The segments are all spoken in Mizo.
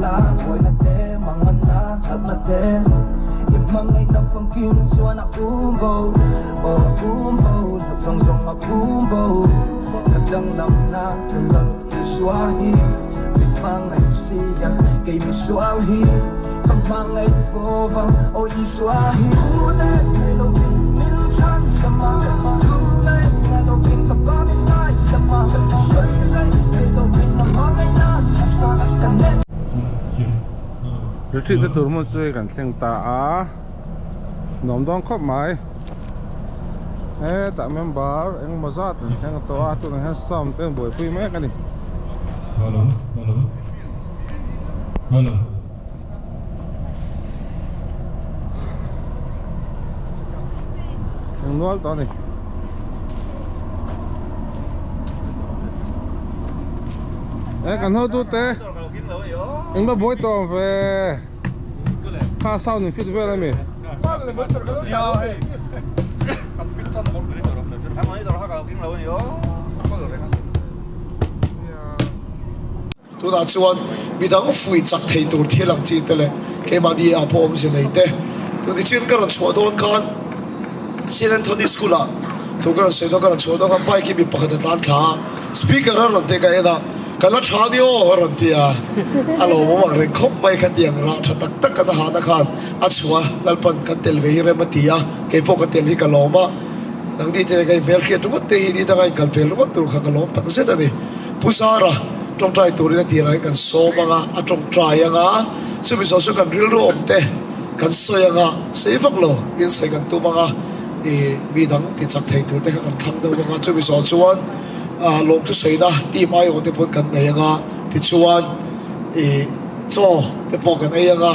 la buaina te manganna hlauhna te i hmangaihna famkim chuan a um bo aw a um bo hlauh zawng zawng a um bo ka danglamna ka lal Isua hi min hmangaih sia kei misual hi ka hmangaih fo vang aw Isua hi u leh ngai lovin min chhan dam a thu leh ngai lovin ka pa min ngai dam a sawi leh thei lovin a hmangaihna a sang a san e. Retreat na tur hmun chu hei kan thleng ta a nuam dawn khawp mai hetah member engemaw zat an thleng tawh a tunah hian sound te an buaipui mek a ni. Thleng nual tawh a ni. E kan hotu te engemaw buai tawh ang ve. Kha sound in fit vel ami. Tunah chuan midang fuih chak thei tur thil ang chi te leh keimahni ah pawh awmze nei te. Tuni chin ka rawn chhuah dawn khan Saint Anthony School ah thu ka rawn sawi dawn ka rawn chhuah dawn khan bike hi mi pakhat a tlan thla a, speaker a rawn te ka en a, ka la tha ni aw a rawn ti a, a lawmawm ang reng khawp mai khatiang rah tha tak tak kan ahahna khan a chhuah a, Lalpan kan tel ve hi rem a ti a, keipawh ka tel hi ka lawm a, nangni te ka inhmelhriat ringawt te hi ni danga inkalpel ringawt tur kha ka lawm tak zet a ni. Pu Zara, tawngtai turin a tirah hian kan sawm ang a, a tawngtai ang a, chumi zawh chu kan rilru awm te kan sawi ang a, sei vak lo in sawi kan tum ang a, ih mi dang ti chak thei tur te kha kan thlang deuh ang a, chumi zawh chuan ah lawmthu sawina team aiawh te pawn kan nei ang a, tichuan ih chaw te pawh kan ei ang a,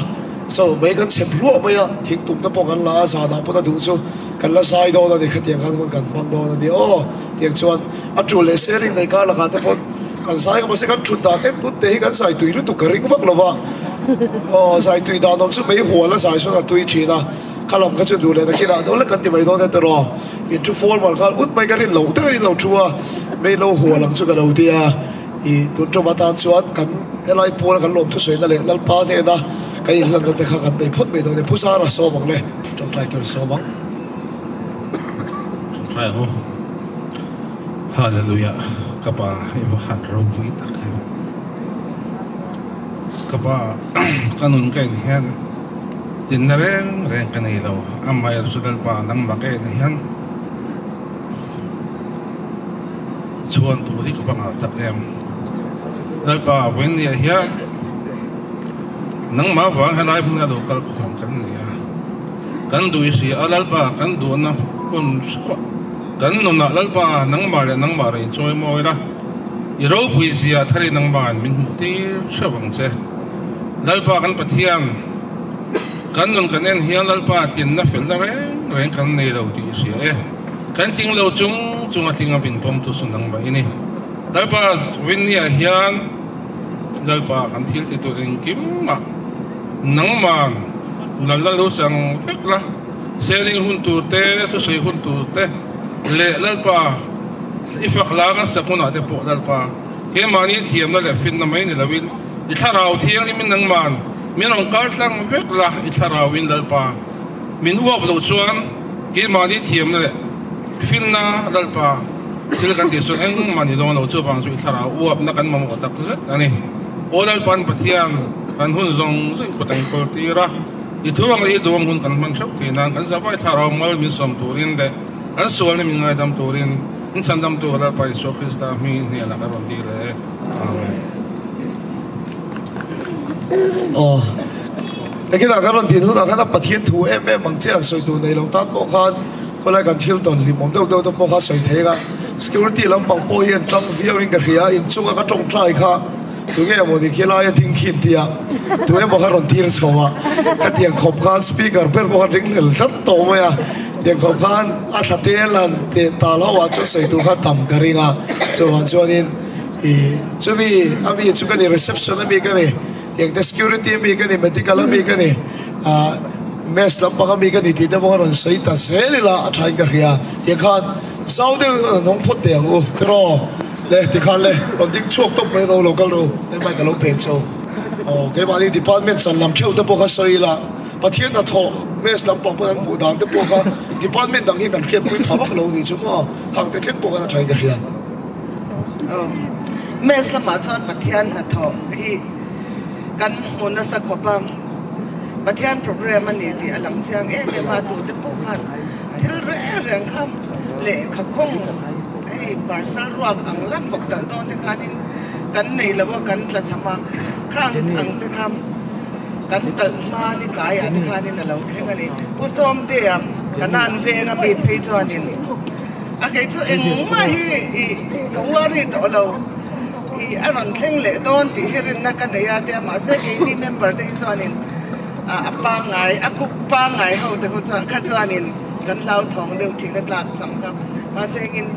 so mei kan chhem hluah mai a, thingtum te pawh kan la a, zanah pawn a duh chu kan la zai dawn a ni, khatiang khan hun kan hmang dawn a ni aw. Tiang chuan a tul leh sharing nei kar lakah te pawh kan zai ngam a se kan thut dan en tut te hi kan zai tui lutuk ka ring vak lo va. Aw zai tui dan awm chu mei hual a zai chuan a tui thin a, kha lam kha chu duh leh nakin ah deuh lek kan ti mai dawn e tiraw. In thu formal khan ut mai ka rin loh deuhin lo thu a, mei lo hual ang chu ka lo ti a. I tun tum atan chuan kan helai puala kan lawm thusawina leh Lalpa hnena kan inhlanna te kha kan nei phawt mai dawn e. Pu Zara sawm ang le, tawngtai tur sawm ang. Tawngtai ho. Hallelujah ka pa i va han ropui tak em. Ka pa ka nun ka en hian tinna reng reng ka nei lo amaherawhchu chu Lalpa nangmah ka en hian chhuan tur hi ka va ngah tak em. Lalpa vawinia hian nangmah vang helai hmuna lo kal khawm kan ni a. Kan duh i hria a, Lalpa kan duhna hmun hreuh kan nunah Lalpa nangmah leh nangmah rawn inchawi mawi la, i ropui zia thar i nangmahin min hmuh tir hreuh ang che. Lalpa kan Pathian, kan nun kan en hian Lalpa tlinna felna reng reng kan nei lo tih i hria e. Kan tling lo chung chung a tling a min pawmtu chu nangmah i ni. Lalpa Winnie-ah hian Lalpa kan thil ti tur engkimah Nangman lalna lo chang vek la, sharing hun tur te, thusawi hun tur te leh Lalpa i fak lak a sak hunah te pawh Lalpa keimahni thiamna leh finna mai ni loin i thlarau thianghlimin nangman min rawn kal tlang vek la, i thlarauin Lalpa min uap loh chuan keimahni thiamna leh finna Lalpa thil kan tih chuan engmah ni dawn lo, chuvang chu i thlarau uapna kan mamawh tak zet a ni. Aw Lalpan Pathian, kan hun zawng zawng kut a inkawl tir a, i thuang leh i duang hun kan hman hreuh thei nan kan zavai thlarau mal min sawm turin leh kan sualna min ngaidam turin min chhandamtu Lalpa Isua Krista hming hnenah ka rawn dil e. Amen. Aw, nakinah kan rawn din hunah khan a Pathian thu em em ang che an sawi tur nei lo tan pawh khan khawlai kan thil tawn hlim awm deuh deuh te pawh kha sawi thei a, security lampang pawh hi an tang viau in ka hria, inchunga ka tawngtai kha tunge emaw ni khi laia ding khi an ti a, tu emaw kha rawn tir chho a, khatiang khawp khan speaker ber pawh khan ring hlel tlat tawh mai a, tiang khawp khan a thla te lan teh tal ho ah chuan sawi tur kha tam ka ring a, chuvang chuanin ih chumi ami chu ka ni reception ami ka ni. Tiang te security ami ka ni, medical ami ka ni, ah mess lampang ami ka ni tih te pawh a rawn sawi ta zel ila a thain ka hria. Tiang khan zau deuh in a hnawng phawt teh ang u tiraw le tikhan le rawn ding chhuak tawp mai ro lo kal ro hei mai ka lo pen chho. Aw, keimahni department chan lam theuh te pawh kha sawi ila, Pathian hnathawh mess lampang pawh an hmuh dan te pawh kha department dang hi kan hriatpui pha vak lo ni chu maw, khang te thleng pawh khan a thain ka hria. Aw, mess lamah chuan Pathian hnathawh hi kan hmu nasa khawp a, Pathian program a ni tih a lang chiang em em a, tute pawh khan thil reng reng kha lehkha khawng hei parcel ruak ang lam vawk talh dawn te khanin kan nei lo a, kan tla cham a, khang ang te kha kan talh hma ni tlaiah te khanin a lo thleng a ni. Pu Sawmtea Kanan venga mi phei chuanin a kei chu engmah hi ih ka worry tawh lo. Ih a rawn thleng leh dawn tih hi rinna ka nei a tia mahse keini member te hi chuanin a pangngai a cook pangngai ho te ho chuan kha chuanin kan hlauthawng deuh thin a tlak cham kha mahse engin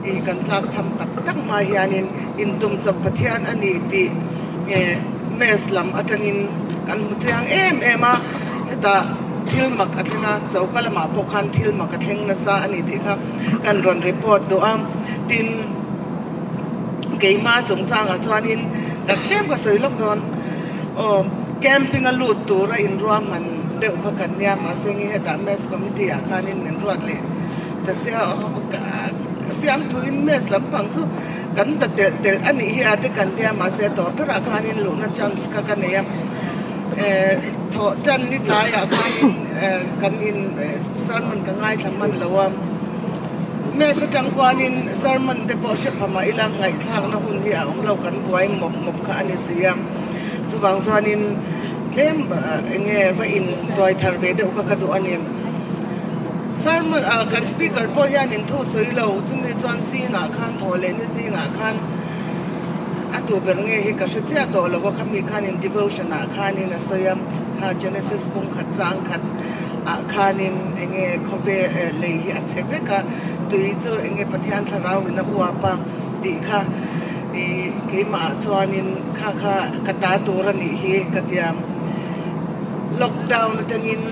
ih kan tlak cham tak tak hma hianin intum chawp Pathian a ni tih mess lam atangin kan hmu chiang em em a hetah thil mak a thleng a choka lamah pawh khan thil mak a thleng nasa a ni tih kha kan rawn report duh a tin. Keima chungchangah chuanin ka tlem ka sawi lawk dawn. Aw, camping a lut tura inruahman deuh kha kan nia, mahse nge hetah mess committee ah khanin min ruat leh ta sia fiamthuin mess lampang chu kan ta telh telh a nih hi a te kan tia, mahse tawp berah khanin luhna chance kha ka nei a. Thawh tan ni tlaiah khanin kan in sermon ka ngaithla hman lo a. Mess atang khuanin sermon te pawh hre pha mah ila ngaihthlakna hun hi a awm lo kan buai mawp mawp kha a ni si a, chuvang chuanin tlem eng nge va in tuai thar ve deuh kha ka duh a ni. Sermon ah kan speaker pawh hianin thu sawi lo chumi chuan zingah khan thaw leh ni zingah khan a tu ber nge hi ka hre chiah tawh lo a khami khanin devotion ah khanin a sawi a kha Genesis bung khat chang khat ah khanin eng nge khawvel lei hi a chhe vek a, tui chu eng nge Pathian thlarau in a uap a tih kha ih keimah ah chuanin kha kha ka ta tur a nih hi ka tia. Lockdown atangin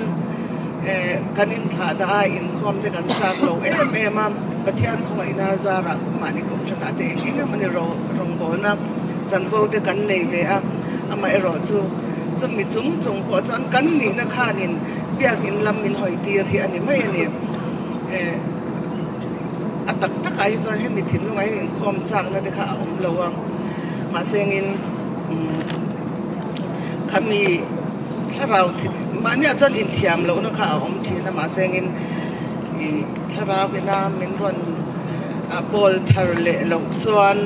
eh kan inthlah dah a inkhawm te kan chak lo em em a, Pathian khawngaihna zarah kum mahni kohhran ah te eng eng emawni rawngbawlna chanvo te kan nei ve a, amaherawh chu chumi chung chung pawh chuan kan nihna khanin biakin lam min hawi tir hi a ni mai a ni. Eh, a tak takah hi chuan hemi thinlungah hian inkhawm chakna te kha a awm lo a, mahse engin umm khami thlarau mahniah chuan inthiam lohna kha a awm thin a, mahse engin ih thlarau ina min rawn bawl thar leh loh chuan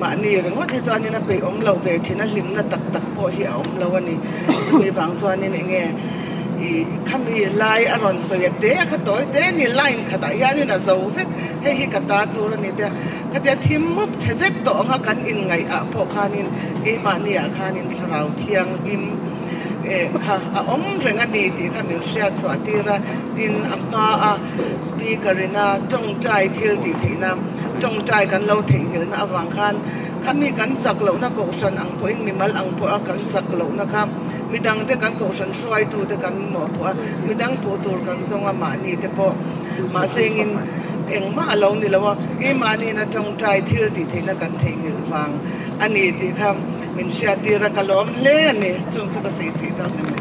mahni ringawt hi chuanin a peih awm loh ve thin a, hlimna tak tak pawh hi a awm lo a ni. Chumi vang chuanin eng nge ih khami lai a rawn sawi a te a kha tawi te ni line khatah hianin a zo vek hei hi ka ta tur a ni te khatia thim mup chhe vek tawh anga kan inngaih ah pawh khanin keimahni ah khanin thlarau thianghlim eh kha a awm reng a ni tih kha min hriat chhuah tir a tin a hma a speaker ina tawngtai thil tih theihna tawngtai kan lo theihnghilhna avang khan Khami kan chak lohna kohhran ang pawhin mimal ang pawha kan chak lohna kha midangte kan kohhran hruaitute kan mawhpuh a, midang puh tur kan zawng a mahni te pawh mahse engin engmah a lo ni lo a, keimahniin a tawngtai thil tih theihna kan theihnghilh vang a ni tih kha min hriattir a, ka lawm hle a ni, chung chu ka sawi tih dawn a ni.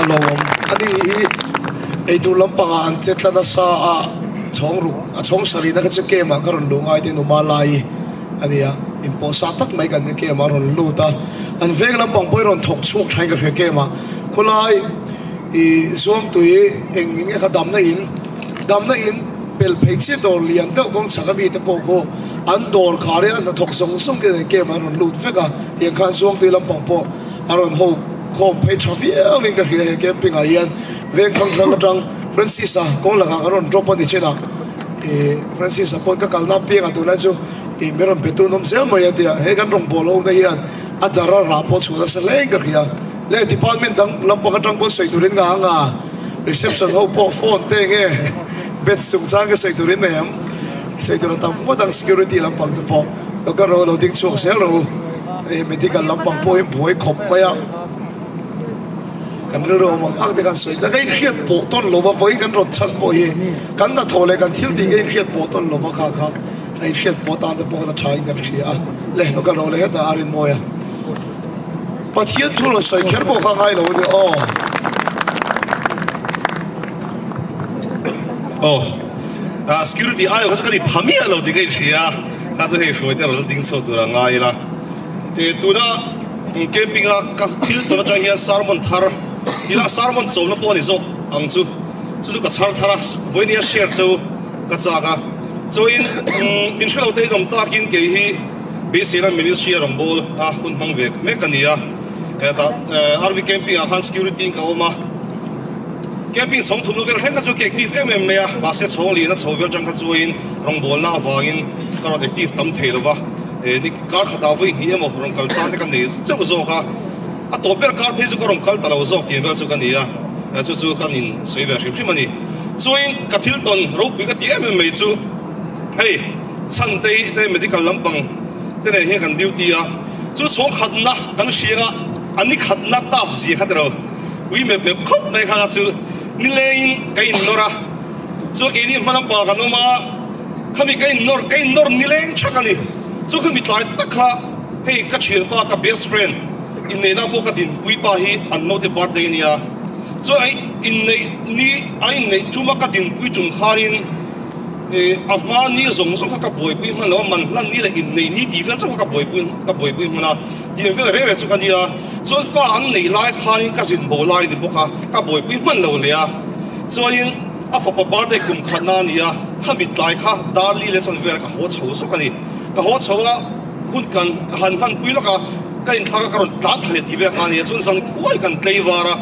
A lawm a ni hi eitur lampangah an che tla nasa a. Chhawng ruk a chhawng sarihna kha chu camp ah ka rawn luh ngai te numa lai a nia, inpawh sa tak mai kan nia camp ah a rawn lut a, an veng lampang pawh hi rawn thawk chhuak thain ka hria camp ah khawlai ih zuangtui eng in nge kha damna in damna in pelh phei chiah dawr lian deuh kawng chhak a mi te pawh khu an dawr khar in an hnathawk zawng zawng te nen camp ah an rawn lut vek a, tiang khan zuangtui lampang pawh a rawn ho khawm phei tha viau in ka hria he camping ah hian veng thlang thlang atang. Francis-a kawng lakah kan rawn drop a ni chin a, ih Francis-a pawn ka kalna apiangah tunlai chu ih min rawn pe tun awm zel mai a tia, he kan rawn bawl ho na hian a dar a rah pawh chhuah nasa hle in ka hria. Le department dang lampang atang pawn sawi turin nga anga reception ho pawh phone te nge batch chungchang ka sawi turin nei ang, sawi tur a tam ngawt ang security lampang te pawh lo ka ro lo ding chhuak zel rawh u, hei medical lampang pawh hi buai khawp mai a. Kan rilru awm ang ang te kan sawi ta, ka inhriat pawh tawn lova vawiin kan rawn chhan pawh hi kan hnathawh leh kan thil tih ka inhriat pawh tawn lova kha kha a inhriat pawh tan te pawh khan a tha in kan hria a, le lo kal rawh le hetah a rinmawi a. Pathian thu rawn sawi kher pawh kha ngai lo a ni aw. Aw security aio kha chu ka ni pha miah lo tih ka inhria a, kha chu hei hruai te rawn la ding chhuak tur a ngai ila. Tuna camping a ka thil tawn atang hian sermon thar ila sermon chawmna pawh a ni zawk ang chu, chu chu ka chhar thar a, vawinia share chu ka chak a, chuan min hre lo te in awm takin kei hi Beiseina Ministry a rawn bawl a hun hmang ve mek a ni a, hetah RV camping ah khan security in ka awm a, camping chhawng thumna vel thleng kha chu ka active em em mai a, mahse chhawng lian a chho vel tang kha chuain rawngbawlna avangin ka rawn active tam thei lo va, ni kar khatah vawi hnih emaw rawn kal chang te ka nei chauh zawk a, a tawp ber kar phei chu ka rawn kal ta lo zawk tih vel chu ka ni a, chu chu ka nin sawi ve hrim hrim a ni. Chuain ka thil tawn ropui ka ti em em mai chu hei. Chhantei te medical lampang te nen hian kan duty a, chu chhawng khatna kan hriang a, a ni khatna taf zia kha tiro pui mep mep khawp mai kha chu nilengin ka in nawr a, chuan keini hma lampa kan awm a, khami ka in nawr ka in nawr nileng thak a ni, chu khami tlai tak kha hei ka thianpa ka best friend inneihna pawh ka dinpui pa hi an naute birthday a nia, chuan a inneih ni a inneih chuma ka dinpui chung khanin. A hma ni zawng zawng kha ka buaipui hman lo a, man hlan ni leh innei ni tih vel chauh kha ka buaipui ka buaipui hman a, tih vel reng reng chu ka nia. Chuan fa an neih lai khanin ka zin bo lai a ni bawk a, ka buaipui hman lo leh a. Chuanin a fapa birthday kum khatna a ni a, kha mittlai kha Darli leh chuan vel ka haw chho zawk a ni. Ka haw chho a, hun kan ka han hmanpui lawk a, ka inthlak a ka rawn tlan thla leh tih vel kha a ni a, chuan zan khuai kan tleivar a.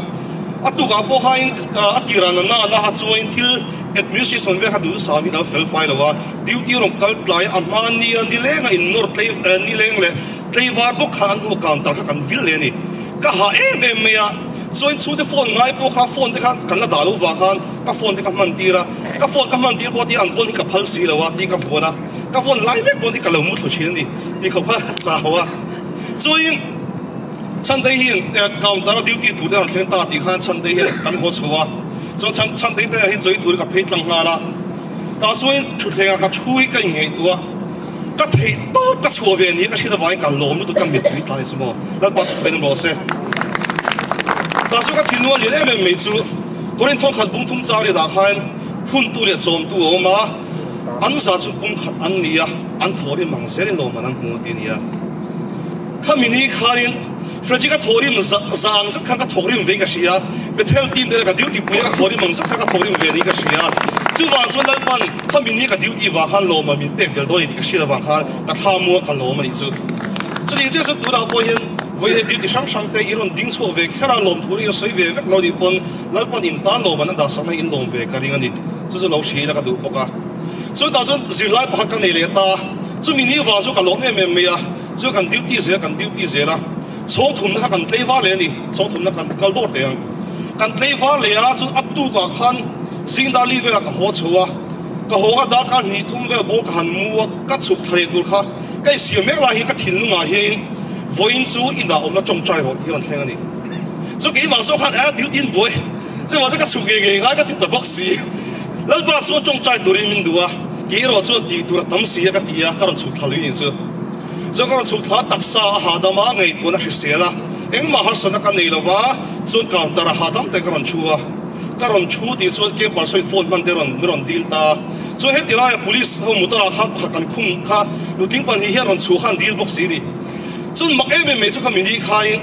A tukah pawh khain a tirah na na na chuain thil Administration vel kha duh sa hi dal fel fai lo a, duty rawn kal tlai a hma nia nileng a innawr tlei nileng leh tleivar bawk kha an hmu counter kha kan vil leh a ni. Ka hah em em mai a, chuan chhungte phone ngai pawh kha phone te kha kan la dah lo vang khan ka phone te ka hman tir a, ka phone ka hman tir pawh tia an phone hi ka phal si lo a tih ka vuan a, ka phone lai mek pawh hi ka lo mu thlu thin a ni tih khawp kha ka chau a, chuanin Chhantei hian counter a duty tur te a rawn thleng ta tih khan Chhantei hian kan haw chho a. Chuan chhan chhan te te ah hian chawi tur ka phei tlang nghal a, tah chuan thutthleng ah ka thu hi ka inngaihtuah a, ka theih tawp ka chhuah ve ni a ka hriat avangin ka lawm lutuk ka mittui tlan hi chu maw Lalpa chu fain rawh se. Tah chuan ka thinlung a lian em em mai chu Korinth thawng khat bung thum char riat ah khan phuntu leh chawmtu a awm a, an za chu pum khat an ni a, an thaw rim ang zelin lawmman an hmu ti a ni a. Khami ni khanin Frederick a thawhrim zang zet khan ka thawkrim vein ka hria, Bethel team te ka duty pui a ka thawhrim ang zet khan ka thawkrim ve niin ka hria. Chuvang chuan Lalpan khami ni ka duty vang khan lawma min pek vel dawn a ni tih ka hriat avang khan ka thla mua ka lawm a nih chu. Chutiang chiah chuan tunah pawh hian vawiin duty hrang hrang te i rawn ding chhuak ve kher a, lawm thu in sawi ve vek lo nih pawn Lalpan in tan lawm an a dah sakna in lawm ve ka ring a ni. Chu chu lo hria ila ka duh bawk a. Chutah chuan zirlai pakhat ka nei leh ta, chumi ni vang chu ka lawm em em mai a. Chu kan duty zel kan duty zel a, chhawng thumna kha kan tlei var leh a ni, chhawng thumna kan kal dawr teh ang. Kan tlei var leh a, chuan a tukah khan Zingdali velah ka haw chho a, ka haw kha darkar hnih thum vel bawr ka han mu a, ka chhuk thla leh tur kha ka insiam mek lai hi ka thinlungah hian vawiin chu inah awmna tawngtai rawh tih hi a rawn thleng a ni. Chu keimah zawk khan a duty in buai, chuvang chuan ka chhuk ngei ngei ngai ka ti ta bawk si. Lalpa chuan tawngtai turin min duh a, kei erawh chuan tih tur a tam si a ka ti a, ka rawn chhuk thla lui nih chu. Chuan ka rawn chhuk thla taksa a hahdam a, ngaihtuahna hrisel a, engmah harsatna ka nei lova, chuan counter a hahdam te ka rawn thu a, ka rawn thu tih chuan camper sawiin phone hman te rawn min rawn dil ta. Chuan heti laia police ho motor ah khan pakhat kan khum kha nutling pahnih hian rawn chhuah kha an dil bawk si ni. Chuan mak em em mai chu kha mini khain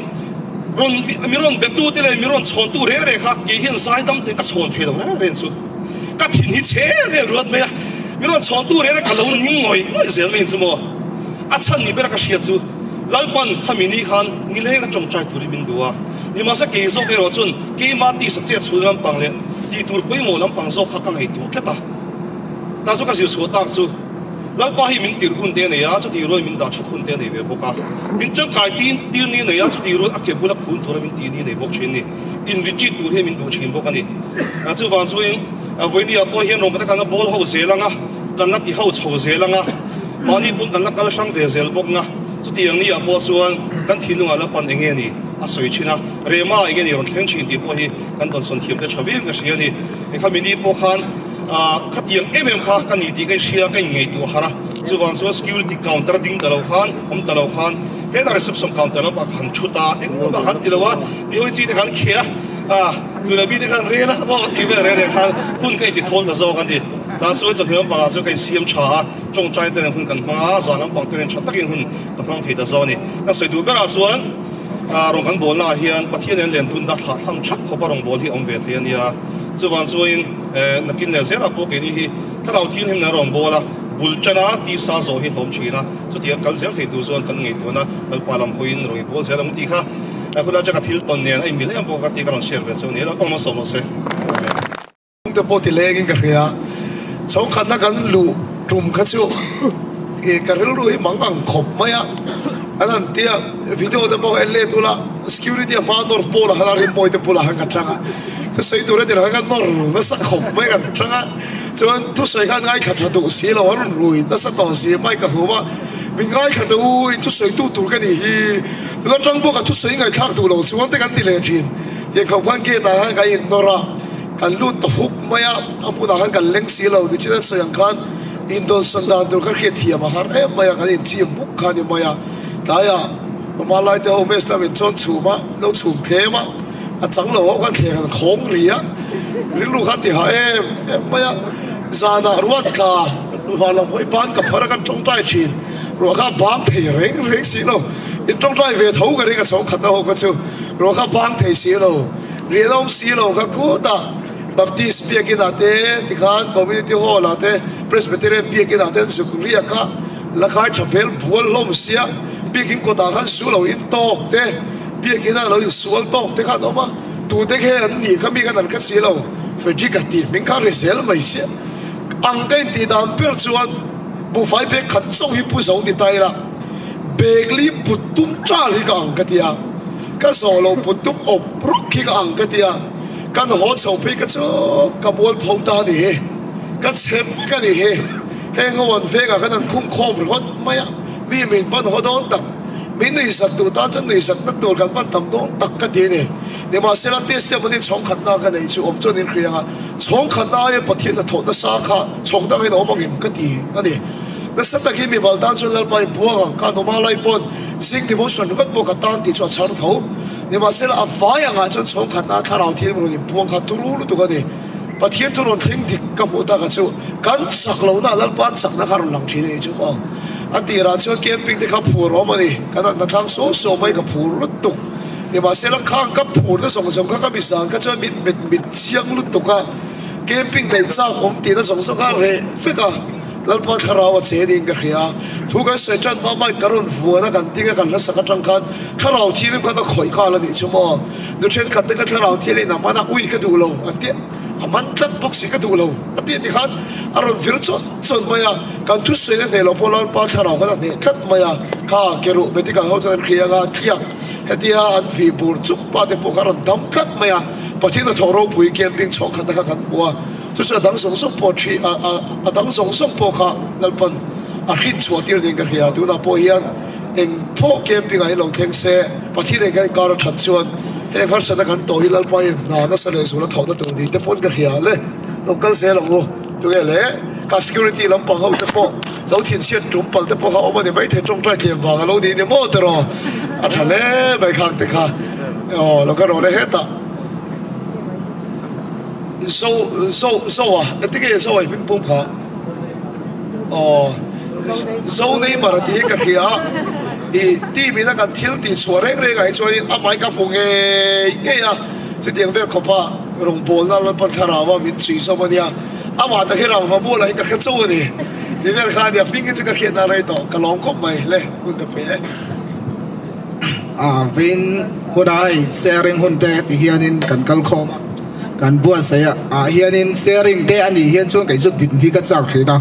rawn mi rawn be tu te leh mi rawn chhawn tu reng reng kha kei hian zaidam te ka chhawn thei lo reng reng chu. Ka thin hi chhe em em ruat mai a, mi rawn chhawn tu reng reng ka lo ning ngawih ngawih zel mai chu maw. A chhan ni bera ka hriat chu Lalpan khami ni khan nileng a tawngtai turin min duh a, nimahse kei zawk erawh chuan keima tisa chet chhun lampang leh tih tur pawimawh lampang zawk kha ka ngaihtuah tlat a. Tah chu ka zir chhuah tak chu Lalpa hi min tirh hun te a nei a, chutih rual min dah that hun te a nei ve bawk a, min tangkai tir ni a nei a, chutih rual a ke bula kun tura min tih ni a nei bawk thin a ni. In retreat tur hi min duh thin bawk a ni. Chuvang chuin Vawinia pawh hian rawn kan la bawl ho zel ang a, kan la ti ho chho zel ang a, mahni pawn kan la kal hrang ve zel bawk na. Chutiang ni ah pawh chuan kan thinlungah la pan enge ni a sawi thin a, Rema enge ni rawn thleng thin tih pawh hi kan dawnsawn thiam te tha viau ka hria a ni. Khami ni pawh khan khatiang em em kha ka ni tih ka inhria, ka inngaihtuah harh a, chuvang chuan security counter ding ta lo khan, awm ta lo khan. Hetah reception counter lamah ka han thut a, engmah ka han ti lo a, ti hawi chi te khan kheh a, tuna mi te khan rel a maw ka tih vel reng reng khan hun ka inti thawl ta zawk a ni. Tah chuan chawhnu lampangah chuan ka insiam tha a, tawngtai te nen hun kan hmang a, zan lampang te nen tha takin hun ka hmang thei ta zawk a ni. Ka sawi duh berah chuan rawng kan bawlnaah hian Pathian nen len tunna thlah thlam thak khawpa rawngbâwl hi a awm ve thei a nia. Chuvang chuanin nakin leh zelah pawh keini hi thlarau thianghlim nen rawngbâwl a bul ṭan a, tisa zawh hi hlawm ṭhin a, chutia kal zel thei tur chuan kan ngaihtuahna Lalpa lam hawiin rawn inbawl zel ang tih kha hun atanga thil tawn nen a inmil em bawk a tih ka rawn share ve chu a ni. Lalpa malsawm rawh se. Amen. Te pawh ti lengin ka hria. Chhawngkhatna kan luh tum kha chu ka rilru hi mang ang khawp mai a, an han tia video te pawh en let ula security a hma nawr pawl ah khan a rinmawi te bulah khan ka tang a, thusawi tur etir khan ka nawr nasa khawp mai kan tang a, chuan thusawi khan ngaithla tha duh si lo an rawn rui nasa tawh si mic a hum a, min ngaithla teh u in thusawi tu tur ka nih hi, tuna tang bawk a thusawi ngaihthlak duh lo chuan te kan ti leh thin, tiang khawp khan gate ah khan kan innawr a. Kan lut ta huk mai a, a hmunah khan kan leng si lo. Nichin an sawi ang khan indawnsawn dan tur kha hriat thiam a har em mai a, kan inchim huk kha a ni mai a. Tlaiah Numa lai te ho mess lam in chuan chhum a, lo chhum tlem a, a chang lo ho khan thleng an khawng ri a, rilru kha ti hah em em mai a. Zanah ruat tla van lam hawi ban ka phar a kan tawngtai thin, ruah kha a bang thei reng reng si lo. In tawngtai ve tho ka ring a chhawng khatna ho kha chu ruah kha a bang thei si lo. Rian awm si lo kha khutah Baptist biakin ah te tikhan Community Hall ah te Presbyterian biakin ah te an zuk riak a, la khai tha hmel bual hlawm sia, biakin kawtah khan su lo in tawk te, biakin ah lo in sual tawk te kha an awm a, tute khe an nih kha mi khan an kha si lo, Frederick a tih hming kha ri zel mai sia, ang ka intih dan ber chuan buhfai bag khat chauh hi pu zo ni ta ila, bag li put tum tal hi ka ang ka ti a. Ka zawh lo put tum awp rawk hi ka ang ka ti a, kan haw chho phei ka chu ka mual pho ta a ni hi, ka chhe vek a ni hi, heng ho an vengah khan an khung khawm ringawt mai a, mi min van haw dawn tak, min nuihzat duh tan chuan nuihzatna tur kan van tam dawn tak ka ti a ni. Nimahsela testimony chhawng khatna ka neih chu awm chuan inhria ang a, chhawng khatna aia Pathian hnathawh nasa kha chhawng dangin a awm angem ka ti a ni. Nasa takin mimal tan chuan Lalpa in buang ang, ka nawma lai pawn Zing devotion ringawt pawh ka tan tih chu a chhar tho. Nimahsela a vai angah chuan chhawng khatna thlarau thil rawn inpuang kha turu lutuk a ni. Pathian thu rawn thleng dik ka hmuh takah chu kan chak lohna Lalpa chakna kha rawn lang thin a ni chu maw. A tirah chuan camping te kha phur awm a ni. Kan natna tlang suau suau mai ka phur lutuk. Nimahsela khang ka phurna zawng zawng kha ka mizan kha chuan mit met mit chiang lutuk a, camping neih chak awm tihna zawng zawng kha a reh vek a. Lalpa thlarau a che niin ka hria. Thu kan sawi tan hma hmain ka rawn vuan a, kan ding a, kan hlasak atang khan thlarau thilim khan a khawih nghal a nih chu maw. Nu thenkhat te kha thlarau thialin a man a, ui ka duh lo an ti a, a man tlat bawk si ka duh lo a tih ti khan a rawn vir chawt chawt mai a, kan thusawi na hneh loh pawh Lalpa thlarau khan a hneh tlat mai a, kha keruh medical ho chuan an hria anga tliak hetia an vih bur chuk pa te pawh kha a rawn dam tlat mai a, Pathian hnathawh ropui camping chhawngkhatna kha kan hmu a. Chu chu a dang zawng zawng pawh thi a a dang zawng zawng pawh kha Lalpan a hrin chhuah tir niin ka hria. Tunah pawh hian eng pawh camping ah hi lo thleng se, Pathian eng kan inkar a that chuan heng harsatna kan tawh hi Lalpa hian hna nasa leh zual a thawhna tur ni te pawn ka hria le. Lo kal zel ang u. Tunge le ka security lampang ho te pawh lo thinchhiat tum pal te pawh kha awm a ni maithei tawngtai tlem vang a lo ni ni maw tiraw a tha hle mai khang te kha aw lo ka rawh le hetah. Zo zo zo a engtin nge zo a i hming pum kha aw zo Neymar a tih hi ka hria a ih team ina kan thil tih chhuah reng reng ah hi chuanin amah hi ka hmu ngei ngei a chutiang vel khawpa rawngbawlna Lalpan thlarau a min chhui zawm a nia amah tak hi rangva mualah hian ka hre chauh a ni tih vel kha a nia hming hi chu ka hriatna a rei tawh ka lawm khawp mai le hun ka pe e. A vein hun a hei sharing hun te ti hianin kan kal khawm a kan buatsaih a ah hianin sharing te a nih hian chuan kei chu din hi ka chak thin a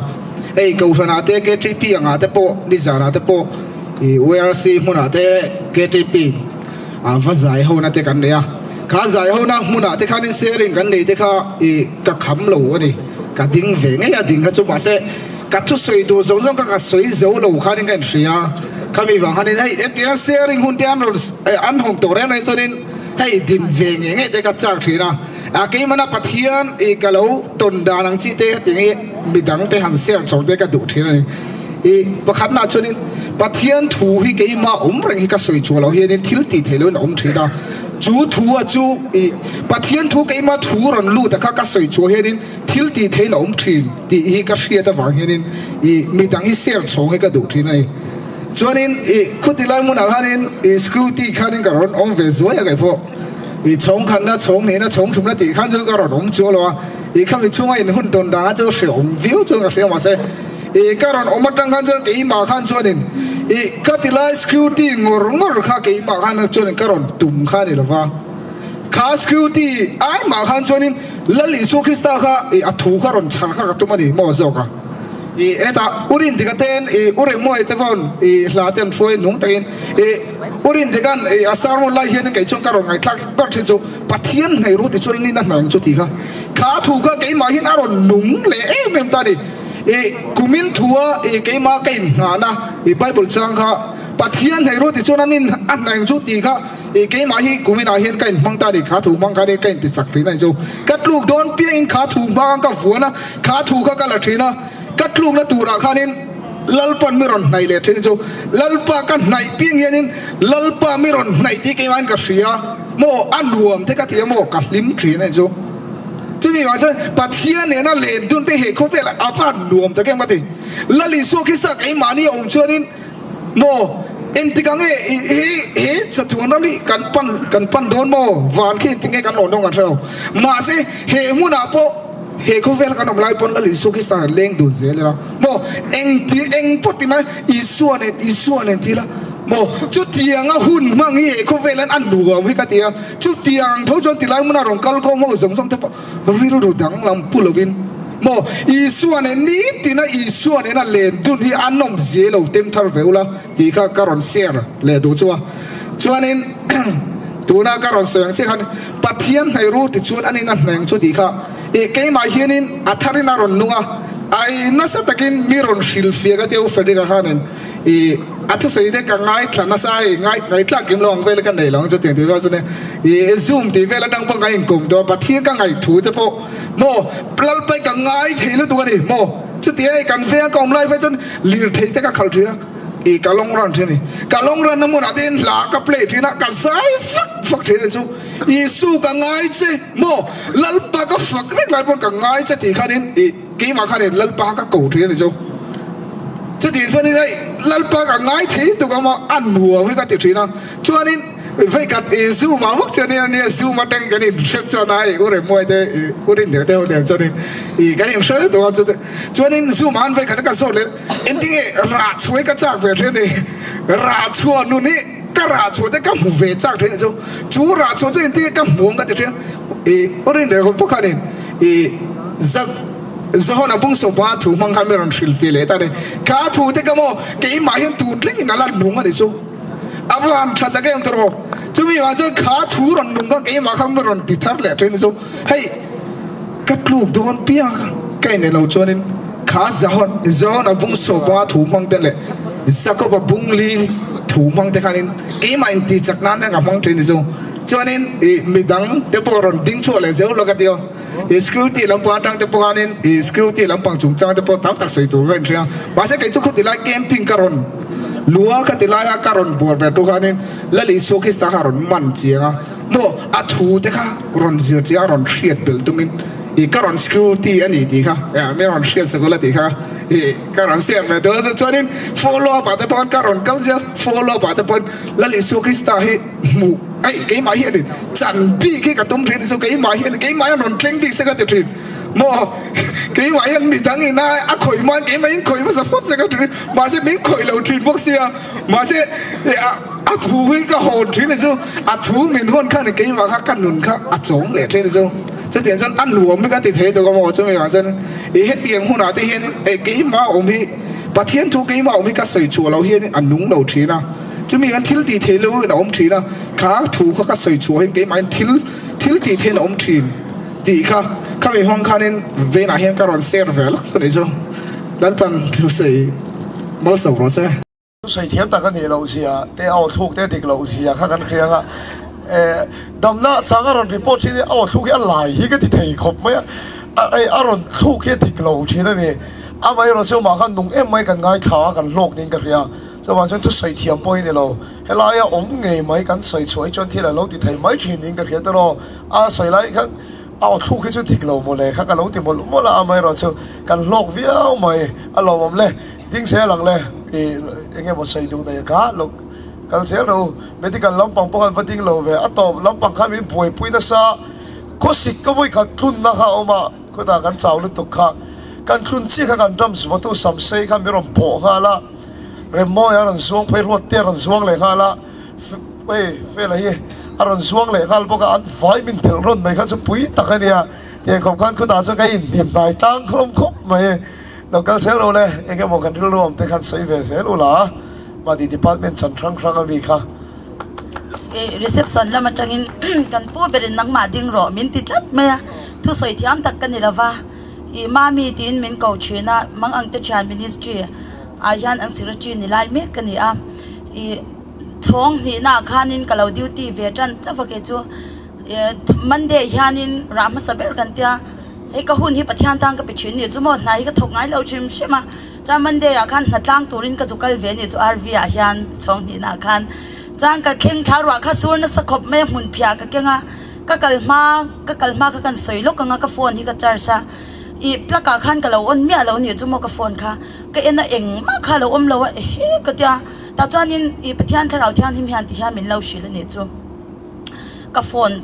hei kohhran ah te ktp ang ah te pawh nizan ah te pawh ih urc hmun ah te ktp ah va zai ho na te kan nei a kha zai ho na hmun ah te khanin sharing kan nei te kha ih ka kham lo a ni ka ding ve ngei a ding kha chu mahse. Ka thusawi tur zawng zawng kha ka sawi zo lo khanin ka inhria a, khami vang khanin hei hetiang sharing hun te an rawn an hawng tawh reng reng chuanin hei din ve ngei ngei te ka chak thin a, a keimahna Pathian ih ka lo tawn dan ang chi te hetiang hi midang te han share chhawng te ka duh thin a ni. I pakhatna chuanin Pathian thu hi keimah awm reng hi ka sawi chhuah loh hianin thil tih theih lohin a awm thin a. Chu thu a chu i Pathian thu keimah thu rawn lut a kha ka sawi chhuah hianin thil tih theihin a awm thin tih hi ka hriat avang hianin i midang hi share chhawng hi ka duh thin a ni. Chuanin i khuti lai hmunah khanin i security khanin ka rawn awm ve zuai a kaihpawh i chhawng khatna chhawng hnihna chhawng thumna tih khan chu ka rawn awm chuang lo a, i khami chhunga in hun tawn dangah chu hreawm viau chuan ka hria mahse i ka rawn awm atang khan chuan keimah khan chuanin i khati lai security ngawr ngawr kha keimah khan chuanin ka rawn tum kha a ni lova kha security ai mah khan chuanin Lal Isua Krista kha i a thu kha rawn chhar kha ka tum a ni maw zawk a. I hetah u Rindika ten i u Rengmuai te pawn i hla te an hruai nung takin i u Rindika'n i a sermon lai hianin kei chuan ka rawn ngaihthlak ber thin chu Pathian hnaih ru ti chuan nina hnaih ang chu tih kha kha thu kha keimah hian a rawn nung leh em em ta a ni. I kumin thua i keimah ka inhnahna i Bible chang kha Pathian hnaih ru ti chuan a nin a hnaih ang chu tih kha I keimah hi kuminah hian ka inhmang ta a ni, kha thu hmang khan ka inti chak thin a ni chu. Ka tluk dawn piangin kha thu hmang ka vuan a, kha thu kha ka la thin a, ka tlukna turah khanin Lalpa'n mi rawn hnaih leh thin a ni chu. Lalpa ka hnaih piang hianin Lalpa mi rawn hnaih tih keimahin ka hria maw, a nuam te ka ti a maw, ka hlim thin a ni chu. Chumi vang chuan Pathian nena len dun te he khawvel a van nuam tak em ka ti. Lal Isua Krista keimahni a awm chuanin Maw? Engtik ang nge he he chatuan ram hi kan pan kan pan dawn maw? Van khi engtik nge kan awm dawn kan hre lo. Mahse he hmunah pawh he khawvel kan awm lai pawn Lal Isua Krista nen leng dun zel ila maw? Engti eng pawh ti mai Isua nen Isua nen ti ila maw? Chutianga hun hmang hi he khawvel hian a nuam hi ka ti a, chutiang tho chuan tilai hmuna rawn kal khawm ho zawng zawng te pawh rilru danglam pu lovin maw Isua nen nitina Isua nena len dun hi a nawm zia lo tem thar ve ula tih kha ka rawn share leh duh chu a. Chuanin tuna ka rawn sawi ang chiah khan Pathian hnaih ru ti chuan anin a hneng chu tih kha ih keimah hianin a tharin a rawn nung a, ai nasa takin mi rawn hrilhfiah ka tia u Frederick-a khanin I a thusawi te ka ngaithla nasa a hei ngai ngaihthlak kim lo ang vel ka nei lo ang chu tiang tih vel chu nia i zoom tih vel atang pawh kan inkawm tawh a Pathian ka ngaihthu te pawh maw Lalpai ka ngai thei lutuk a ni maw chuti hei kan veng a ka awm lai vel chuan lirthei te ka khalh thin a i ka long run thin a ni ka long run na hmunah te hian hla ka play thin a ka zai fak fak thin a ni chu Isu ka ngai che maw Lalpa ka fak reng lai pawn ka ngai che tih khanin i Keimah khan in Lalpa ka ko thin a ni chu. Chutiang chuanin hei Lalpa ka ngai thei tuk ang maw a nuam hi ka ti thin a. Chuanin veikat i Zoom ah vak chuanin a nia Zoom atangin kan inhrep chuan a hei u Remmuai te i u Rinhne te ho nen chuanin i kan inhre tuk a chute chuanin Zoom ah han veikhat a ka zawt leh engtinge rah chhuai ka chak ve thin a ni. Rah chhuah nun hi ka rah chhuah te ka hmu ve chak thin a ni chu. Chu rah chhuah chu engtinge ka hmu ang ka ti thin a. I u Rinhne ho pawh khanin i Zak Zahawna bung sawpa thu hmang khan mi rawn hrilh ve leh ta a ni. Kha thu te ka maw keimah hian tun thleng in a la nung a ni chu. A va han tha tak em tawh maw. Chumi vang chuan kha thu rawn nung kha keimah khan mi rawn ti thar leh thin a ni chu. Hei ka tluk dawn piang ka ineh lo chuanin kha Zahawn Zahawna bung sawpa thu hmang te leh Jakoba bung li thu hmang te khanin keimah inti chak nan hian ka hmang thin a ni chu. Chuanin ih midang te pawh rawn ding chhuah leh zeuh lo ka ti aw. I security lampang atang te pawh khanin i security lampang chungchang te pawh tam tak sawi tur ka inhria a, mahse kei chu khuti lai camping ka rawn lua khati laia ka rawn buar ve tu khanin Lal Isua Krista kha rawn man chiang a, maw a thu te kha rawn zir chiang a rawn hriat belh tumin i ka rawn security a ni tih kha mi rawn hriat sak ula tih kha i ka rawn share ve tur a chuanin follow up ah te pawh khan ka rawn kal zel follow up ah te pawhin Lal Isua Krista hi hmuh Hei keimah hian in chan bik hi ka tum thin chu keimah hian keimah hian rawn thleng bik se ka ti thin maw keimah hian midang in a a khawih hma keimah in khawih hmasa phawt se ka ti thin mahse min khawih lo thin bawk sia mahse a thu hi ka hawn thin chu a thu min hawn khan keimah kha ka nun kha a chawm leh thin chu chutiang chuan a nuam hi ka ti thei tuk a maw chumi vang chuan i hetiang hunah te hian keimah awm hi Pathian thu keimah awm hi ka sawi chhuah loh hian a nung lo thin a. Chumi hian thil tih theih loin a awm thin a, kha thu kha ka sawi chhuah hian keimah hian thil thil tih theihin a awm thin tih kha khami hmang khanin venah hian ka rawn share ve lawk chu a nih chu. Lalpan thusawi malsawm rawh che. Thusawi thiam tak a nih loh zia te a aw thluk te a dik loh zia kha kan hria ang a, damna chang a rawn report thin hi a aw thluk hi a lai hi ka ti thei khawp mai a, a rawn thluk hi a dik lo thin a ni. Amaherawhchu mah khan nung em mai kan ngaithla a, kan hlawk niin ka hria. Chuvang chuan thusawi thiam pawh hi ni lo. Helaia awm ngei mai kan sawi chhuah hi chuan thil a lo ti thei mai thin niin ka hria tawh. A sawi lai khan a aw thluk hi chu dik lo mawle kha ka lo ti mawlh mawlh a, amaherawhchu kan hlawk viau mai. A lawmawm le, ding zel ang le, ih eng emaw sawi duh nei kha lo kal zel rawh u. Medical lampang pawh khan va ding lo ve, a tawp lampang khan min buaipui nasa. Khawsik ka vawikhat tlunna kha a awm a, khutah kan chau lutuk kha. Kan tlun chiah kha kan drums vawtu samsei kha min rawn bawh nghal a, Remmawia a rawn zuang phei ruat te a rawn zuang leh nghal a, hei Fela hi a rawn zuang leh nghal bawk a, an vai min thelh rawn mai kha chu pui tak a nia. Tiang khawp khan khutah chuan ka inhnim hnai tlang hlawm khawp mai. Lo kal zel rawh le, eng emaw kan rilru awm te khan sawi ve zel ula, mahni department chan hrang hrang a mi kha. Reception lam atangin kan pu berin nangmah ding rawh min ti tlat mai a, thusawi thiam tak ka ni lova, ih mami tiin min ko thin a, mang ang te thian ministry ah hian an secretary ni lai mek ka ni a, ih chhawng hnihna ah khanin ka lo duty ve tan chauh a kei chu Monday hianin rah hmasa ber kan tia, hei ka hun hi Pathian tan ka pe thin ni chu maw hna hi ka thawk ngai lo hrim hrim a. Chuan Monday ah khan hnatlang turin ka zu kal ve ni chu RV ah hian chhawng hnihna ah khan chuan ka thleng thla ruah kha sur nasa khawp mai a hmun phiah ka keng a, ka kal hma ka kal hma kha kan sawi lawk ang a ka phone hi ka charge a, ih plug ah khan ka lo on miah lo ni chu maw ka phone kha ka en a engmah kha a lo awm lo a ehe ka tia tah chuanin ih Pathian thlarau thianghlim hian ti hian min lo hrilh a nih chu. Ka phone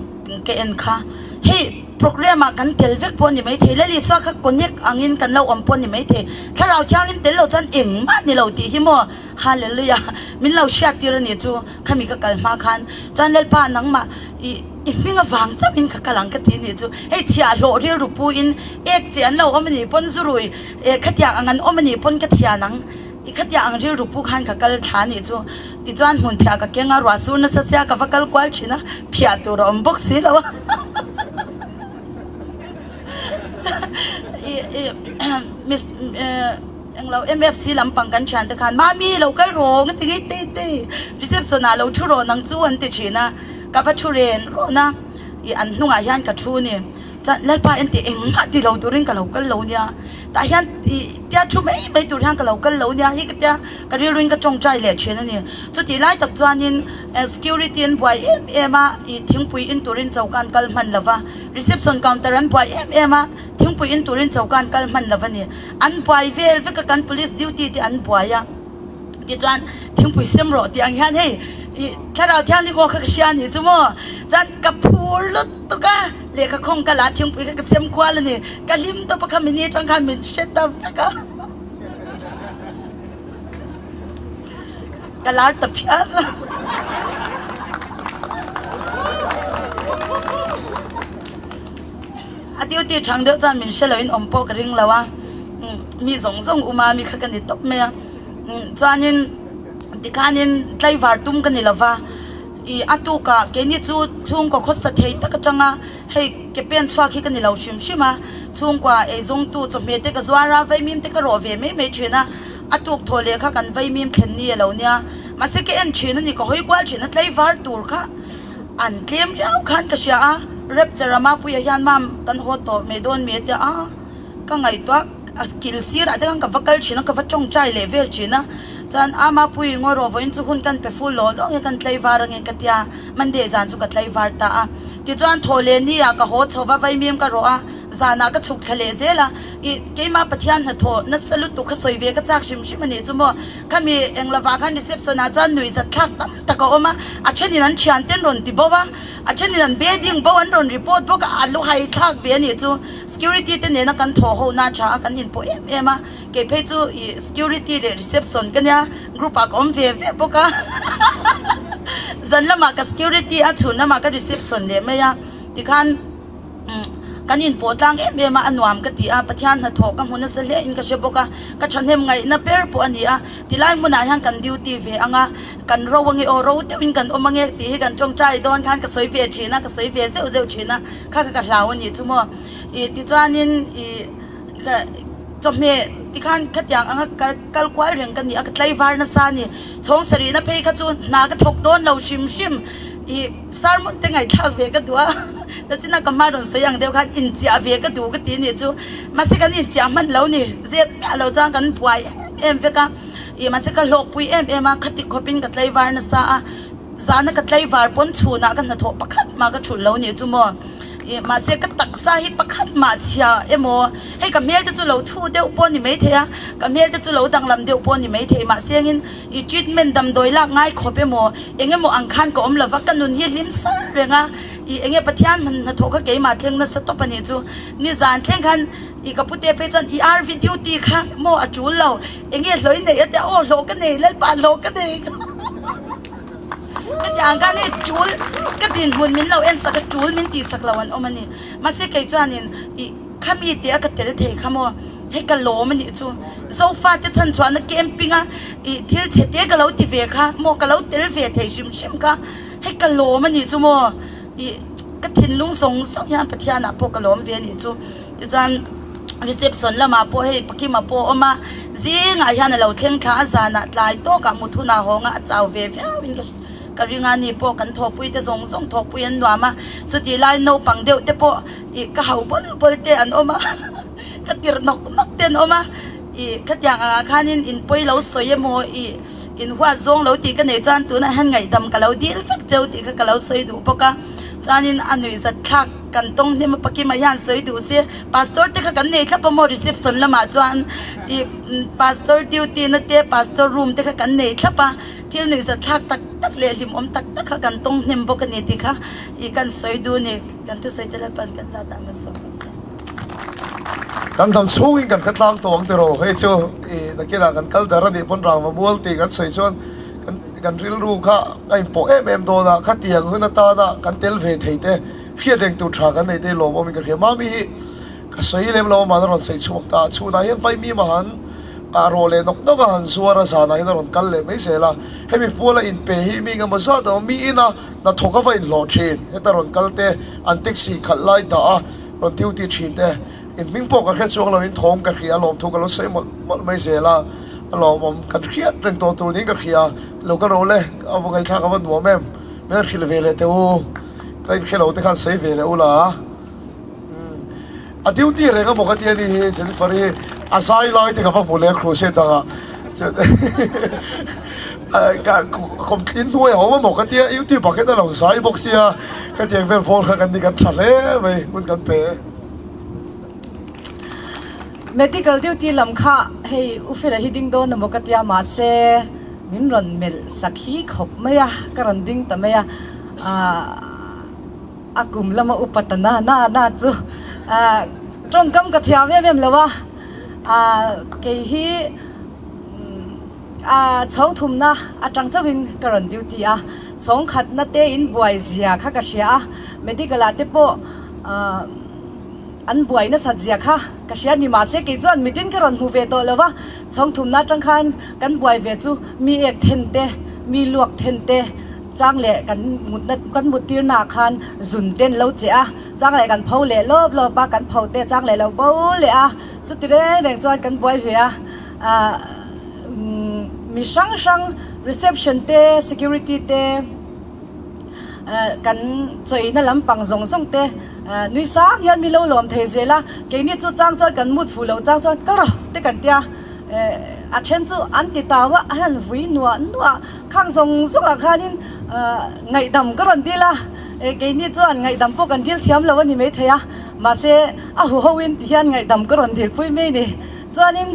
ka en kha hei program ah kan tel vek pawh a ni maithei Lal Isua kha connect angin kan lo awm pawh a ni maithei thlarau thianghlim tel lo chuan engmah ni lo tih hi maw hallelujah min lo hriat tir a ni chu khami ka kal hma khan chuan Lalpa nangmah i i hming avang chauh in ka kal ang ka ti a nih chu hei chhiahhlawh rilru pu in ek che an lo awm a nih pawn zurui eh khatiang ang an awm a nih pawn ka thian ang. I khatiah ang rilru pu khan ka kal thla anih chu. Tichuan hmun phiah ka keng a, ruah sur nasa sia ka va kal kual thin a, phiah tur a awm bawk si lo a. Miss englo MFC lampang kan thian te khan Mami lo kal rawh nga ti ngei tei tei reception ah lo thu rawh nang chu an ti thin a, ka va thu ren rawn a, i an hnungah hian ka thu ni. Chuan Lalpa en teh engmah ti lo turin ka lo kal lo nia. Tah hian ih tia thu mai mai tur hian ka lo kal lo nia hi ka tia ka rilruin ka tawngtai leh thin a ni. Chutih lai tak chuanin security an buai em em a, ih thingpui in turin choka an kal hman lo va, reception counter an buai em em a, thingpui in turin choka an kal hman lo va ni. An buai vel vek a kan police duty te an buai a. Tichuan thingpui sem rawh tih ang hian hei ih thlarau thianghlim aw kha ka hria a nih chu maw chuan ka phur lut tuk a lehkha khawng ka la thingpui kha ka sem kual a ni ka hlim tawp a kha mini atang khan min hre ta vek a ka lar ta phian a. A duty thang deuh chuan min hre loin awm pawh ka ring lo a, mi zawng zawng um a mi kha ka ni tawp mai a, chuanin tikhanin tlaivar tum ka ni lo va, ih a tukah keini chu chhungkaw khawsa thei tak atanga hei ke pen chhuak hi ka ni lo hrim hrim a, chhungkua eizawngtu chawhmeh te ka zuar a, vaimim te ka rawh ve mai mai thin a, a tuk thawh leh kha kan vaimim thlen ni a lo nia, mahse ka en thin a ni ka hawi kual thin a tlaivar tur kha. An tlem riau khan ka hria a, Rapture a Mapuia hian mam kan haw tawh mai dawn mi a tia a, ka ngaihtuah a kil sirah te khan ka va kal thin a, ka va tawngtai leh vel thin a, chuan a Mapui ngawi rawh vawiin chu hun kan pe full lawh lawh nge kan tlaivar ange ka tia, Monday zan chu ka tlaivar ta a, tichuan thaw leh ni ah ka haw chho va vaimim ka rawh a, zanah ka chhuk thla leh zel a, ih keimah Pathian hnathawh nasa lutuk kha sawi ve ka chak hrim hrim a nih chu maw, khami englovah khan reception ah chuan nuihzat thlak tam tak a awm a, a thenin an thian te an rawn ti bo a, a thenin an bedding bo an rawn report bawk a, a lu hai thlak ve a nih chu. Security te nena kan thawh ho na tha a, kan inpawh em em a, kei phei chu ih security leh reception ka nia, group ah ka awm ve ve bawk a, zan lamah ka security a, chhun lamah ka reception leh mai a, tikhan. Kan inpawh tlang em em a, a nuam ka ti a, Pathian hnathawh ka hmu nasa hle in ka hre bawk a, ka thahnem ngaihna ber pawh a ni a, tilai hmunah hian kan duty ve ang a, kan ro ange aw, ro deuhin kan awm ange tih hi kan tawngtai dawn khan ka sawi ve thin a, ka sawi ve zeuh zeuh thin a, kha kha ka hlau a nih chu maw. Ih tichuanin ih ka chawhmeh tikhan khatiang anga ka kal kual reng ka ni a, ka tlaivar nasa a ni, chhawng sarihna phei kha chu hna ka thawk dawn lo hrim hrim, ih sermon te ngaihthlak ve ka duh a. Tachina ka hma rawn sawi ang deuh khan inchiah ve ka duh ka ti nih chu. Mahse kan inchiah hman lo ni, zep miah lo chuan kan buai em em vek a. Ih mahse ka hlawkpui em em a, khati khawpin ka tlaivar nasa a. Zana ka tlaivar pawn chhunah ka hnathawh pakhat mah ka thulh lo nih chu maw. Ih mahse ka taksa hi pakhat mah chhia emaw, hei ka hmel te chu lo thu deuh pawh a ni maithei a, ka hmel te chu lo danglam deuh pawh a ni maithei mahse engin ih treatment damdawi lak ngai khawp emaw eng emaw ang khan ka awm lova ka nun hi hlim sar reng a, ih enge Pathian hnathawh kha keimah thleng nasa tawp a nih chu. Nizan thleng khan ih ka pute phei chuan ih RV duty kha maw a tul lo. Enge hlawh i neih a tia, aw hlawh ka nei, Lalpa hlawh ka nei ka ti ang khan hei tul ka dinhmun min lo en sak a, tul min tih sak lo an awm a ni. Mahse kei chuanin ih khami tih a ka tel thei kha maw, hei ka lawm a nih chu. Zofa te chhan chhuahna camping a ih thil chhe te ka lo ti ve kha maw, ka lo tel ve thei hrim hrim kha, hei ka lawm a nih chu maw, ih ka thinlung zawng zawng hian Pathianah pawh ka lawm ve a nih chu. Tichuan reception lamah pawh hei Pakima pawh a awm a, zingah hian a lo thleng thla a, zanah tlai tawkah mut hunah hawng a, a chau ve viau in ka ring a, ni pawh kan thawhpui te zawng zawng thawhpui an nuam a, chutih lai naupang deuh te pawh ih ka hau bawl bawl te an awm a, ka tirh nawk nawk te an awm a, ih khatiang angah khanin in pawi lo sawi emaw ih in huat zawng lo tih ka neih chuan tunah hian ngaihdam ka lo dil vek cheu tih kha ka lo sawi duh bawk a, chuanin a nuihzat thlak. Kan tawng hnem a pakima hian sawi duh se, Pastor te kha kan nei thlap a maw reception lamah chuan ih Pastor duty na te Pastor room te kha kan nei thlap a, thil nuihzat thlak tak tak leh hlimawm tak tak kha kan tawng hnem bawk a ni tih kha ih kan sawi duh a ni, kan thusawi te Lalpan kan zat ah malsawm rawh se. Kan dam chhungin kan kha tlang tawh ang tiraw hei chu ih nakinah kan kal dar a nih pawn rangva mual tih kan sawi chuan kan kan rilru kha a inpawh em em dawn a, khatiang hun atana kan tel ve thei te Hriat reng tur tha kan nei te lawm awmin ka hria. Mami hi ka sawi lem lo ama'n a rawn sawi chhuak ta a, chhunah hian Vaimim a han ah rawh leh nawk nawk a han zuar a, zanah hian a rawn kal leh mai zel a. Hemi puala inpe hi mi engemaw zat a awm, mi ina hnathawk a va inhlawh thin, heta rawn kal te, an taxi khalh lai dah a rawn duty thin te, in hming pawh ka hre chuang lo in thawm ka hria a lawmthu ka lo sawi mawlh mawlh mai zel a, a lawmawm kan hriat reng tawh tur niin ka hria, lo ka ro le, a va ngaihthlak a va nuam em, min hrilh ve leh teh u. Ka inhre lo te khan sawi ve leh ula a duty reng a maw ka ti a ni hi Jennifer hi a zai lai te ka va hmu leh a crusade dangah kum tlin hnuai a awm a maw ka tia youtube ah khian a lo zai bawk sia ka tiang vel pawl kha kan ni kan tha hle mai hun kan pe. Medical duty lam kha hei U Fela hi ding dawn a maw ka tia mahse min rawn melh sak hi khawp mai a ka rawn ding ta mai a. A kum lama upa ta na na na chu tawngkam ka thiam em em lo a, kei hi chhawng thumna atang chauhin ka rawn duty a, chhawng khatna te in buai zia kha ka hria a, medical ah te pawh an buai nasat zia kha ka hria ni mahse kei chuan mitin ka rawn hmu ve tawh lo va, chhawng thumna atang khan kan buai ve chu mi ek then te, mi luak then te. Chang leh kan mutna kan mut tirna ah khan zun te an lo che a, chang leh kan pho leh lawp lawp a, kan pho te chang leh lo bo leh a, chuti reng reng chuan kan buai ve a, ah mi hrang hrang reception te security te ah kan chawina lampang zawng zawng te ah nui sang hian mi lo lawm thei zel a, keini chu chang chuan kan mut fuh loh chang chuan kal rawh te kan tia eh a then chu an ti tau a, an han vui nuah nuah. Khang zawng zawngah khanin ngaihdam ka rawn dil a, keini chuan ngaihdam pawh kan dil thiam lo a ni maithei a, mahse a huhoin ti hian ngaihdam ka rawn dilpui mai a ni. Chuanin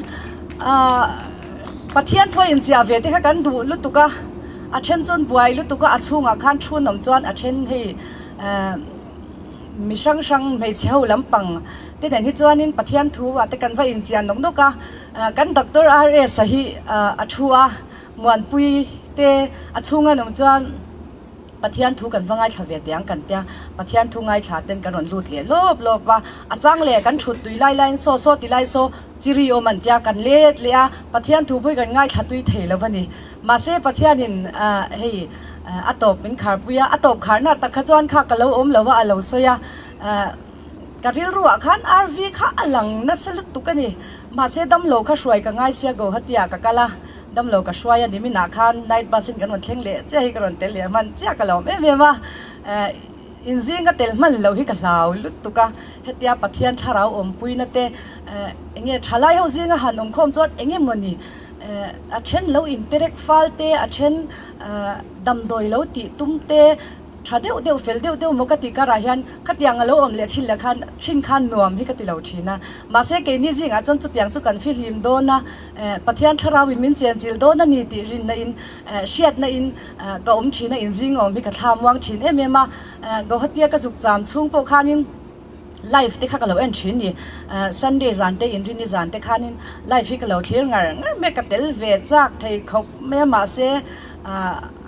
Pathian thuai inchiah ve te kha kan duh lutuk a, a then chuan buai lutuk a, a chhungah khan thu an awm chuan a then hei mi hrang hrang hmeichhe ho lampang te nen hi chuanin Pathian thu ah te kan va inchiah nawk nawk a, kan Doctor RS-a hi a thu a. Muanpui te a chhung an awm chuan Pathian thu kan va ngaithla ve teh ang kan tia, Pathian thu ngaithla ten kan rawn lut leh lawp lawp a, a chang leh kan thut tui lai laiin saw saw ti lai saw chiri awm an tia kan let leh a, Pathian thu pawh hi kan ngaithla tui thei lo a ni. Mahse Pathianin hei a tawp min kharpui a, a tawp kharna tak kha chuan kha ka lo awm lo a, a lo sawi a, ka rilruah khan RV kha a lang nasa lutuk a ni. Mahse damlo kha hruai ka ngai sia Guwahati-ah ka kal a. Damlo ka hruai a ni minah khan night bus in kan rawn thleng leh chiah hi ka rawn tel leh hman chiah ka lo awm em em a. Inzinga tel hman loh hi ka hlau lutuk a, hetia Pathian thlarau awmpuina te eng nge thalai ho zinga han awm khawm chuan eng emawni a then lo interek fal te, a then damdawi lo tih tum te, tha deuh deuh fel deuh deuh maw ka tih karah hian khatiang a lo awm leh thin leh khan thin khan nuam hi ka ti lo thin a. Mahse keini zingah chuan chutiang chu kan fihlim dawn a, Pathian thlarauin min chenchilh dawn a ni tih rinna in hriatna in ka awm thin a, inzing awm hi ka thla muang thin em em a. Guwahati-a ka zuk cham chhung pawh khanin live te kha ka lo en thin ni. Sunday zan te Inrini zan te khanin live hi ka lo thlir ngar ngar mai a, ka tel ve chak thei khawp mai a mahse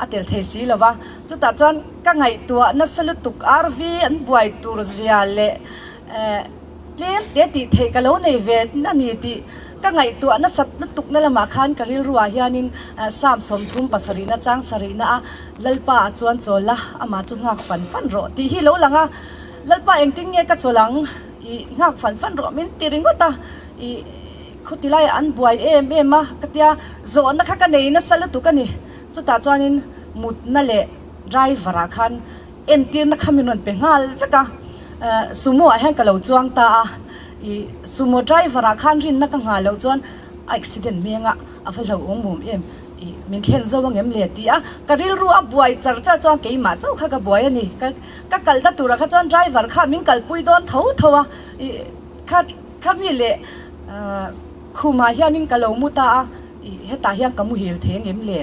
a tel thei si lo va. Chutah chuan ka ngaihtuah nasa lutuk RV an buai tur zia leh Tlem te tih theih ka lo nei ve a ni tih ka ngaihtuah nasat lutukna lamah khan ka rilruah hianin Psalm 37 na chang sarihna a Lalpa ah chuan chawl la, amah chu nghak fan fan rawh tih hi lo lang a, Lalpa engtin nge ka chawl ang i nghak fan fan rawh min ti ringawt a, i khuti laiah an buai em em a ka tia zawhna kha ka nei nasa lutuk a ni. Chutah chuanin mutna leh driver ah khan Entirna kha min rawn pe nghal vek a, Sumo ah hian ka lo chuang ta a, ih Sumo driver ah khan rinna ka nghah loh chuan a accident meng a, a va hlauhawm awm em, ih min thlen zo angem le ti a, ka rilru a buai char char chuan keimah chauh kha ka buai a ni, ka ka kalna turah kha chuan driver kha min kalpui dawn tho tho a, ih kha kha mi leh khumah hianin ka lo mu ta a. Ih, hetah hian ka muhil thei angem le?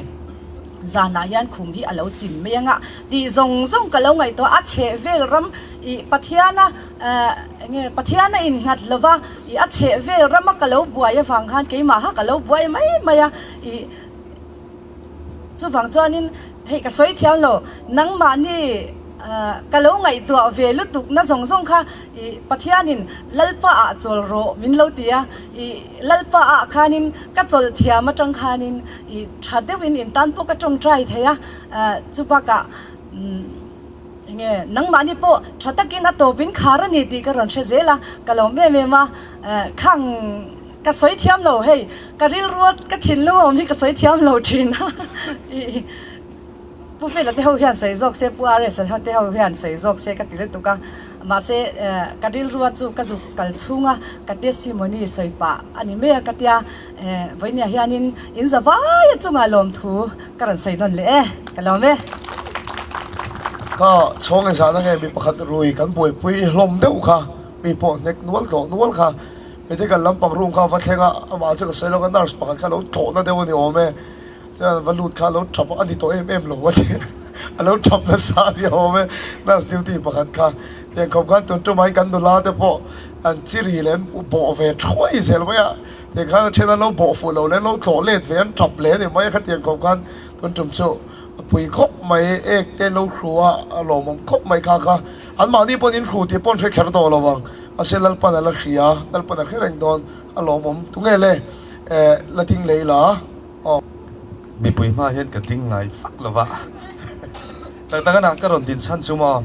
Zanah hian khum hi a lo chim mai anga tih zawng zawng ka lo ngaihtuah a, chheh vel ram ih Pathiana eh eng nge Pathiana innghat lova ih a chheh vel rama ka lo buai avang khan keimaha ka lo buai mai mai a, ih chuvang chuanin hei ka sawi thiam lo nangmahni eh ka lo ngaihtuah ve lutuk na zawng zawng kha ih Pathianin Lalpa ah chawl rawh min lo ti a, ih Lalpa ah khanin ka chawlh thiam atang khanin ih tha deuhin in tan pawh ka tawngtai thei a, chu bakah umm enge nangmahni pawh tha takin a tawpin khar a ni tih ka rawn hre zel a, ka lawm em em a, khang ka sawi thiam lo hei ka rilru ka thinlung awm hi ka sawi thiam lo thin a ih. Pu Fela te ho hian sawi zawk se, Pu RS a te ho hian sawi zawk se ka ti lutuk a, mahse ka rilrua chu ka zuk kal chhunga ka testimony sawi pah a ni mai a ka tia, vawinia hianin in za vai a chungah lawmthu ka rawn sawi nawn leh e, ka lawm e. Ka chhawng engzahna nge mi pakhat rui kan buaipui hlawm deuh kha, mi pawh hnek nual tlawh nual kha, medical lampang room kha va thleng a, amah chu ka sawi lawk a, nurse pakhat kha lo tlawhna deuh a ni awm e. Chuan va lut kha a lo thap a ni tawh em em lo a ti a lo thap nasa a ni awm e nurse duty pakhat kha tiang khawp khan tun tumah hi kan nula te pawh an chiri leh an bawh ve thuai zel mai a tiang khan a then an lo bawh fuh lo leh an lo tlawh let ve an thap leh a ni mai a khatiang khawp khan tun tum chu a pui khawp mai ek te an lo hru a a lawmawm khawp mai kha kha an mahni pawn in hru tih pawh an hre kher tawh lo ang mahse Lalpan a la hria Lalpan a hre reng dawn a lawmawm tunge le eh la ding lei la. Aw. Mipui hma hian ka ding ngai fak lo va. Tak tak a ka rawn din chhan chu maw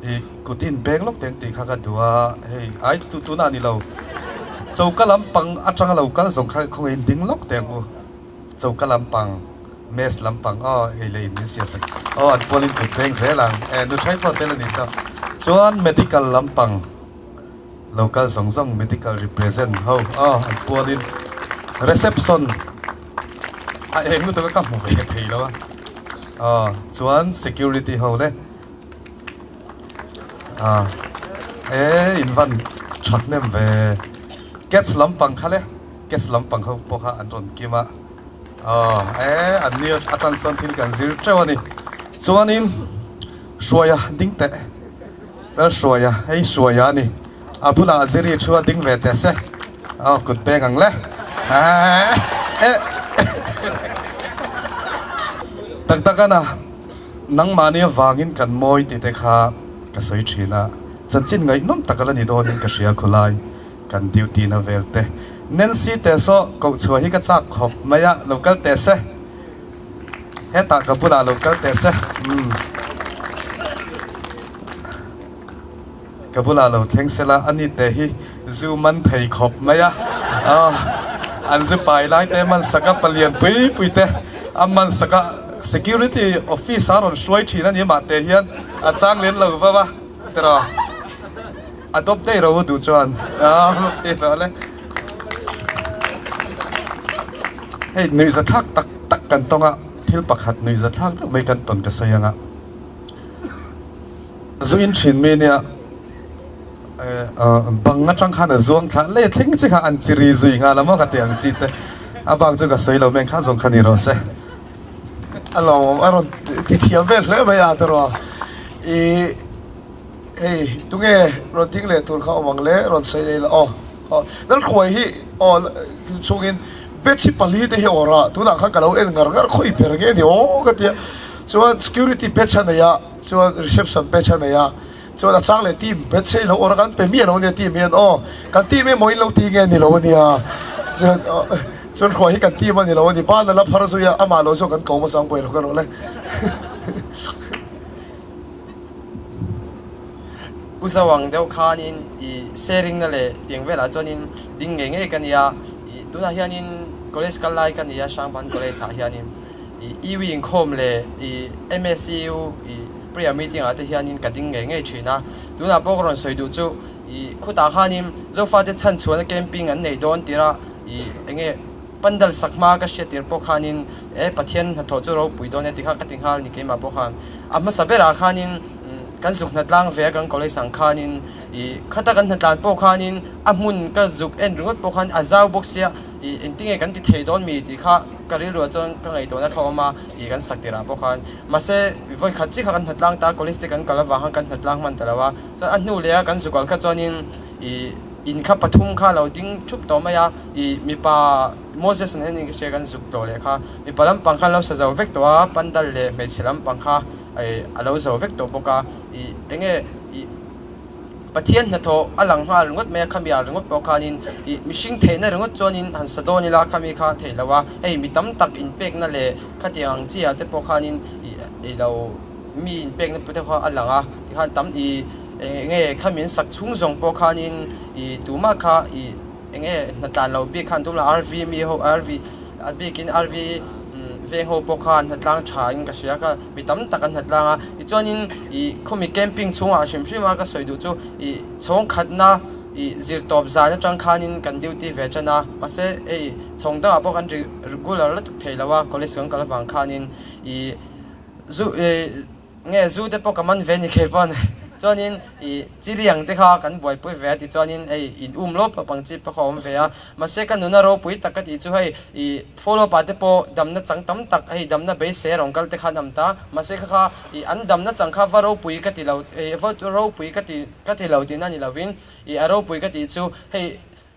i kut in beng lawk teng tih kha ka duh a, hei ai tu tunah ni lo. Choka lampang atanga lo kal zawng kha khawngaih in ding lawk teng u. Choka lampang, mess lampang aw ei leh in min siam sak. Aw an pual in kut beng zel ang. Eh nuthai pawh tel a ni saw. Chuan medical lampang. Lo kal zawng zawng medical represent ho aw an pualin reception a eng lutuk a ka hmu ve thei lo a aw chuan security ho le a e in van that hnem ve cats lampang kha le cats lampang ho pawh kha an rawn kim a aw e an ni atang sawn thil kan zir teuh a ni chuanin hruaia ding teh. Lal Hruaia, hei Hruaia a ni. A bulah Ziri thu a ding ve teh se. Aw, kut beng ang le. Tak tak ana, nangmahni avangin kan mawi tih te kha ka sawi thin a. Chanchin ngaihnawm tak ala ni dawnin ka hria khulai kan duty na vel te. Nancy teh saw koh chhuah hi ka chak khawp mai a, lo kal teh se. Hetah ka bulah lo kal teh se. Umm. Ka bulah lo thleng se la, ani te hi zu man thei khawp mai a. Aw, an zu pai lai te man sak a, palian pui pui te a man sak a. Security office a rawn hruai thin a ni mah te hian a chang lem lo va va tiraw adopt daih ro duh chuan a ti rawh le. Hei nuihza thlak tak tak kan tawng a, thil pakhat nuihza thlak deuh mai kan tawn ka sawi ang a. Zu in thin mi nia bang atang khan a zuang thla leh thleng che kha an chiri zui nghal a maw ka ti ang chi te a bak chu ka sawi lo meng kha zawng kha ni rawh se. A lawmawm a rawn ti thiam vel hle mai a tawrh i hei tunge rawn ding leh tur kha awm ang le rawn sawi leh ila aw aw Lalkhuai hi aw chungin batch hi pali te hi awr a tunah khan ka lo en ngar ngar khawi ber nge ni aw ka tia chuan security batch a nei a chuan reception batch a nei a chuan a chang leh team batch hi lo awr a kan pe miah lo ania team hian aw kan team emaw in lo ti nge ni lo ania chuan chuan hruai hi kan team a ni lo ani ban a la phar zui a amah lo zawk kan ko hmasa ang pawh ilo ka rawh le. U Zawang deuh khanin i sharing na leh tiang velah chuanin ding ngei ngei ka nia i tunah hianin college kal lai ka nia Hrangban college ah hianin i EU inkhawm leh i MSU i prayer meeting ah te hianin ka ding ngei ngei thin a tunah pawh ka rawn sawi duh chu i khutah khanin Zofate chhanchhuahna camping an nei dawn tirah i enge Pandal sak hma ka hriat tir pawh khanin e Pathian hnathawh chu ropui dawn e ti kha ka ti nghal ni keimah pawh khan. A hmasa berah khanin kan zuk hnatlang ve a kan college ang khanin i khata kan hnatlan pawh khanin a hmun ka zuk en ringawt pawh khan a zau bawk sia i engtinge kan ti thei dawn mi tih kha ka rilruah chuan ka ngaihtuahna kha awm a i kan sak tirah pawh khan. Mahse vawikhat chiah kha kan hnatlang ta college te kan kal avang khan kan hnatlang hman ta lo a chuan a hnu leh a kan zuk al kha chuanin i In kha pathum kha lo ding thup tawh mai a, i mipa Moses an hian ka hria kan zuk tawh leh kha mipa lampang kha an lo sa zo vek tawh a, pandal leh hmeichhe lampang kha a lo zo vek tawh bawk a, i enge i Pathian hnathawh a lang nghal ringawt mai a, khami ah ringawt pawh khanin i mihring theihna ringawt chuanin han sa dawn ila khami kha theih loh a, hei mi tam tak inpekna leh khatiang ang chi ah te pawh khanin i lo mi inpekna te kha a lang a, tikhan tam i. Eng nge kha min sak chhung zawng pawh khanin i tumah kha i eng nge hnatlan lo bik khan tumla RV mi ho RV a bikin RV veng ho pawh khan hnatlang tha in ka hria kha mi tam tak an hnatlang a tichuanin i khawmi camping chhungah hrim hrim a ka sawi duh chu i chhawng khatna i zirtawp zan atang khanin kan duty ve tan a mahse hei chhawng dangah pawh kan regular lutuk thei lo a college kan kal avang khanin i zu i. Nge zu te pawh ka man ve ni kei pawn chuanin ih chiriang te kha kan buaipui ve a ti chuanin hei in um lawp lawp ang chi pawh kha a awm ve a mahse ka nuna ropui tak ka tih chu hei ih follow up ah te pawh damna chang tam tak hei damna beisei a rawn kal te khan a awm ta mahse kha kha ih an damna chang kha va ropui ka ti lo ih va ropui ka ti ka ti lo tihna ni lovin ih a ropui ka tih chu hei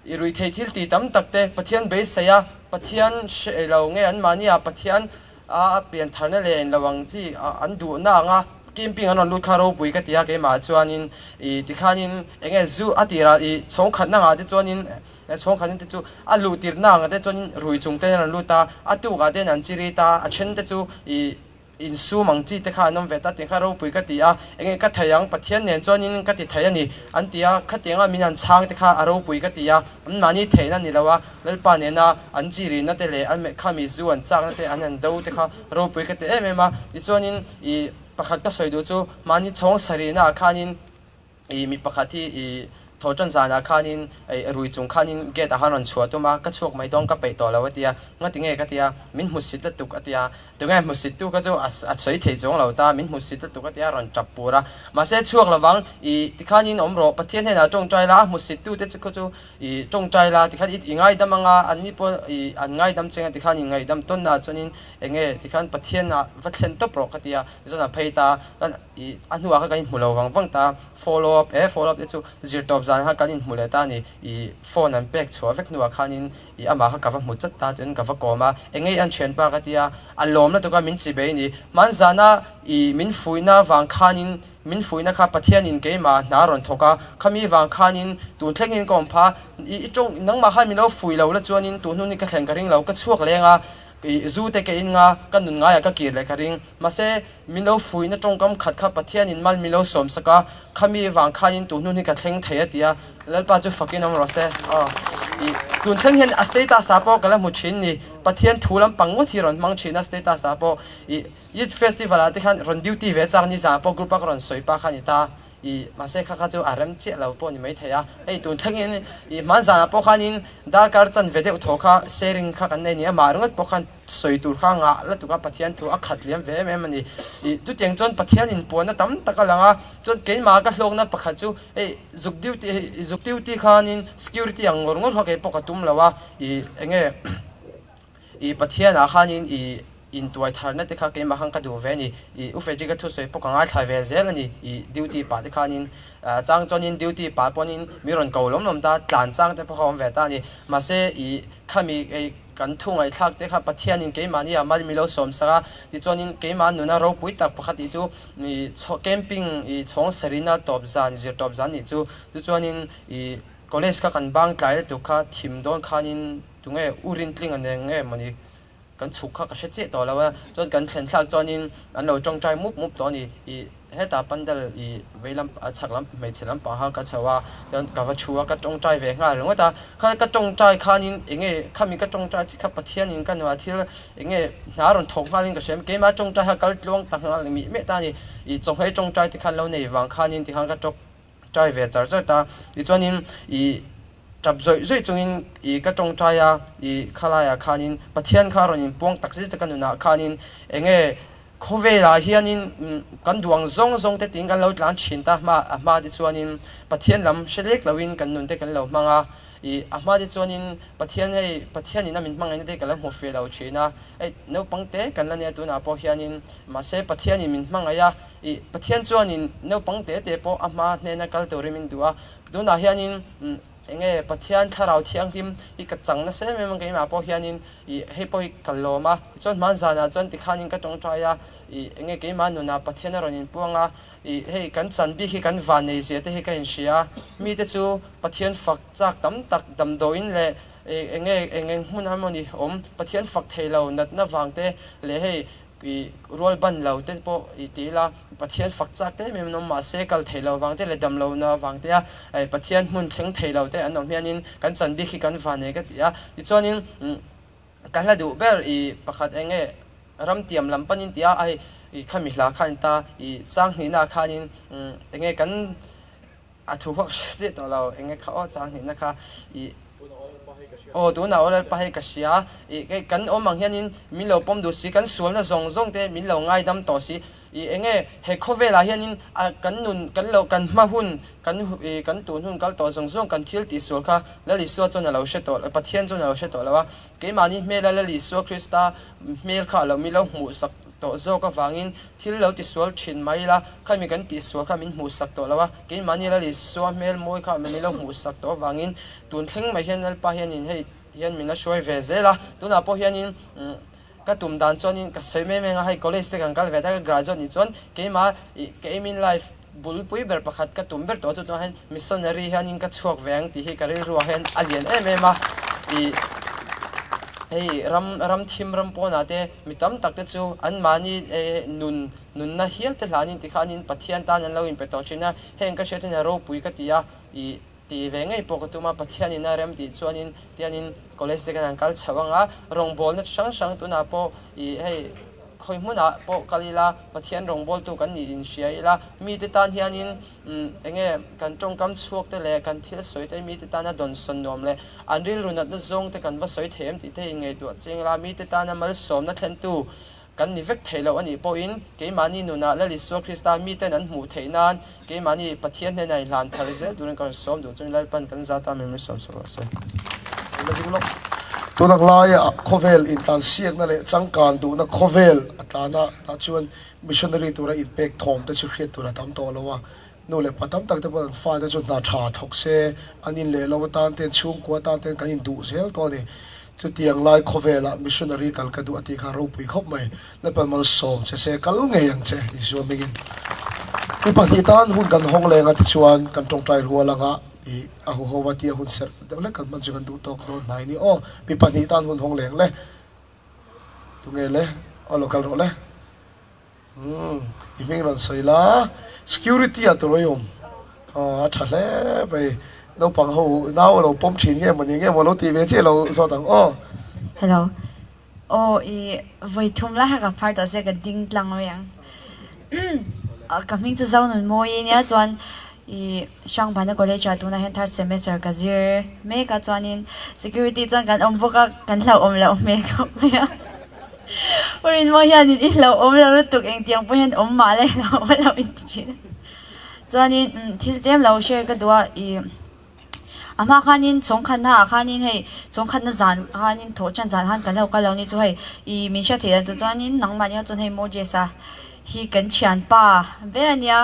I ruihtheih thil tih tam tak te Pathian beisei a, Pathian hre lo nge anmahni ah Pathian a pian tharna leh en lo ang chi an duhna ang a, camping an rawn lut kha ropui ka ti a keimah ah chuanin i tikhanin eng nge zu a tirah i chhawng khatna angah te chuanin chhawng khatna te chu a luh tirhna angah te chuanin rui chung ten an rawn lut a, a tukah ten an chi rit a, a then te chu i Insum ang chi te kha an awm ve ta tih kha ropui ka ti a, enge ka thei ang, Pathian nen chuanin ka ti thei a ni, an ti a, khatianga min han chhang te kha a ropui ka ti a, anmahni theihna ni lo a, Lalpa nena an chi rihna te leh an khami zu an chakna te an han do te kha ropui ka ti em em a, tichuanin i pakhat ka sawi duh chu mahni chhawng sarihna ah khanin I mi pakhat hi i tho tan zanah khanin i rui chung khanin gate ah khan rawn chhuah tum a, ka chhuak mai dawn ka peih tawh lo a ti a, ngati nge ka ti a, min hmusit lutuk a ti a, tunge hmusit tu kha chu a sawi thei chuang lo ta, min hmusit lutuk a ti a, rawn tap pur a, mahse chhuak lovang i tikhanin awm rawh, Pathian hnenah tawngtai la, a hmusit tu te chu kha chu i tawngtai la tikhan i ngaidam anga an ni pawh i an ngaidam cheng a tikhan in ngaihdam tawnna ah chuanin enge tikhan Pathian ah va thlen tawp rawh ka ti a, tichuan a phei ta. Ih a hnuah kha kan inhmu lo vang vang ta, follow up e follow up te chu zirtawp zan kha kan inhmu leh ta a ni. Ih phone an pek chhuah vek hnuah khanin ih amah kha ka va hmu chat ta chuan ka va kawm a, eng nge an thianpa ka tia, a lawm lutuk a min chi bei ni. Hmanzana ih min fuihna vang khanin min fuihna kha Pathianin keimah hna rawn thawk a, khami vang khanin tun thlengin ka awm pha, ih i tawng nangmah khan min lo fuih lo la chuanin tun hun hi ka thlen ka ring lo, ka chhuak leng a. Ih zu te ka in nga, ka nun ngaiah ka kir leh ka ring. Mahse, min lo fuihna tawngkam khat kha Pathianin mal min lo sawm sak a, khami vang khanin tun hun hi ka thleng thei a ti a, Lalpa chu fakin awm rawh se. Aw. Ih tun thleng hian a status ah pawh ka la hmu thin ni. Pathian thu lampang ngawt hi rawn hmang thin a status ah pawh. Ih Youth Festival ah te khan rawn duty ve chak ni zan ah pawh group a ka rawn sawi pa kha a ni ta. I mahse kha kha chu a rem chiah lo pawh ni mai thei a, hei tun thlengin i hman zanah pawh khanin darkar chanve deuh thaw kha sharing kha kan nei a ni a, mah ringawt pawh khan sawi tur kha ngah la tuk a, Pathian thu a khat liam ve em em a ni. I chutiang chuan Pathian inpuanna tam tak a lang a, chuan keimah ka hlawkna pakhat chu hei zuk duty hei zuk duty khanin security ang ngawr ngawr kha kei pawh ka tum lo a, i enge I Pathianah khanin i intuai tharna te kha keimah khan ka duh ve a ni. I Ufeji ka thusawi pawh ka ngaithla ve zel a ni. I duty pah te khanin chang chuanin duty pah pawnin mi rawn ko lawm lawm ta, tlan chang te pawh kha awm ve ta a ni. Mahse i khami ei kan thu ngaihthlak te kha Pathianin keimahni ah mal mi lo sawm sak a, tichuanin keimah nuna ropui tak pakhat tih chu i camping i chhawng sarina tawp zan, zir tawp zan nih chu. Tichuanin i college kha kan bang tlai lutuk kha thim dawn khanin Tunge u Rintlinga nen nge mawni kan chhuk kha ka hre chiah tawh lo a, chuan kan thlen thlak chuanin an lo tawngtai mup mup tawh a ni. Ih hetah pandal ih vei lam a chhak lam hmeichhe lampang kha ka chho a, chuan ka va thu a ka tawngtai ve nghal ringawt a, kha ka tawngtai khanin enge khami ka tawngtai chi kha Pathianin ka nuah thil enge hna rawn thawk nghalin ka hria keimah tawngtai kha kal tluang ta nghal mih meh ta a ni. Ih chawhmeh tawngtai te khan lo nei vang khanin tikhan ka tawk Try ve char char ta. Tichuanin i tap zawih zawih chungin i ka tawngtai a, i khalaiah khanin Pathian kha a rawn inpuang tak zet a ka nunah khanin enge khawvelah hianin kan duh ang zawng zawng te tiin kan lo tlan thin ta hma a hma te chuanin Pathian lam hre lek loin kan nun te kan lo hmang a, i a hma te chuanin Pathian hei Pathianin a min hmangaihna te ka lo hmu feh lo thin a, hei naupang te kan la nia tunah pawh hianin mahse Pathianin min hmangaih a. Ih, Pathian chuanin naupang te te pawh a hma hnena kal turin min duh a, tunah hianin enge Pathian thlarau thianghlim hi ka chang nasa em em a, keimah pawh hianin ih hei pawh hi ka lawm a, tichuan hman zanah chuan tikhanin ka tawngtai a, ih enge keimah nunah Pathian a rawn inpuang a, ih hei kan chan bik hi kan van nei zia te hi ka inhria a, mite chu Pathian fak chak tam tak damdawiin leh enge eng eng hmun a mawni awm Pathian fak thei lo natna vang te leh hei I rual ban lo te pawh i ti ila, Pathian fak chak te em em an awm mahse kal thei lo vang te leh dam lo na vang te a Pathian hmun thleng thei lo te an awm hianin kan chan bik hi kan van e ka ti a. Tichuanin ka hla duh ber i pakhat eng nge ramtiam lam panin ti a, ai i khami hla khan ta i chang hnihna ah khanin eng nge kan A thu kha ka hre chiah tawh lo, eng nge kha aw chang hnihna kha ih aw tunah aw Lalpa hei ka hria ih hei kan awm ang hianin min lo pawm duh si, kan sualna zawng zawng te min lo ngaidam tawh si ih eng nge he khawvelah hianin a kan nun kan lo kan hma hun kan ih kan tun hun kal tawh zawng zawng kan thil tih sual kha Lal Isua chuan a lo hre tawh Pathian chuan a lo hre tawh lo a, keimahni hmela Lal Isua Krista hmel kha a lo min lo hmuhsak tawh zawk avangin Thil lo tisual thin mai ila, khami kan tihsual kha min hmuhsak tawh lo a, keimahni Lal Isua hmel mawi kha min lo hmuhsak tawh avangin tun thleng mai hian Lalpa hianin hei hian min la hruai ve zel a, tunah pawh hianin ka tum dan chuanin ka sawi mai mai ang a, hei college te kan kal ve ta ka graduate nih chuan keimah ih ka aim in life bulpui ber pakhat ka tum ber tawh chu tunah hian missionary hianin ka chhuak ve ang tih hi ka rilruah hian a lian em em a, ih hei ram ram thim ram pawnah te mi tam tak te chu anmahni nun nunna hial te hlanin tikhanin Pathian tan an lo inpe tawh thin a, heng ka hriat hian a ropui ka ti a, ih. Tih ve ngei pawh ka tum a, Pathianin a rem tih chuanin tianin college te kan han kal chho ang a, rawngbawlna chi hrang hrang tunah pawh ih hei khawi hmunah pawh kal ila Pathian rawngbawltu kan nih inhria ila mite tan hianin umm eng nge kan tawngkam chhuak te leh kan thil sawi te mite tana dawnsawn nuam leh an rilru natna zawng te kan va sawi thei em tih te hi inngaihtuah ching ila mite tana malsawmna thlentu Kan ni vek thei loh a nih pawhin keimahni nunah Lal Isua Krista miten an hmuh theih nan keimahni Pathian hnenah i hlan thar zel turin ka rawn sawm duh chuan Lalpan kan zat a min sawm sak rawh se. Tun ang laia khawvel intlansiakna leh changkan duhna khawvel a tlan a, tah chuan missionary tura inpek thawm te chu hriat tur a tam tawh lo a, Nu leh pa tam tak te pawh an fate chu hna tha thawk se, an in leh lo atan te, an chhungkua atan te kan induh zel tawh a ni. Chutiang lai khawvelah missionary kal ka duh a tih kha ropui khawp mai. Lalpan malsawm che se kal ngei ang che Isua hmingin. Mi pahnih tan hun kan hawng leng a tichuan kan tawngtai rual anga i a huho a tia hun serh deuh hlek kan hman chu kan duh tawk dawn hnai ni aw. Mi pahnih tan hun hawng leng le. Tunge le? Aw lo kal rawh le. Umm i hming rawn sawi la, security ah tur awih awm. Aw a tha hle mai. Naupang ho nau a lo pawm thin nge maw ni nge maw lo tih ve chiah lo zawt ang aw. Hello. Aw i vawi thum lai kha ka phar tawh sia ka ding tlang mai ang. Ka hming chu Zonun Mawi ania chuan i Hrangbana College ah tunah hian third semester ka zir mek a chuanin security chuan kan awm bawk a kan hlauhawm loh hmel khawp mai a. U Rinmawi hianin i hlauhawm lo lutuk engtiang pawh hian awm mah la i hlauhawm lo inti thin a. Chuanin thil tlem lo share ka duh a i. A hma khanin chawng khatna ah khanin hei chawng khatna zan khanin thawh tan zan khan kan lo kal lo ni chu hei ih min hriat theih dan tur chuanin nangmahni ho chuan hei Moses a hi kan thianpa ber a nia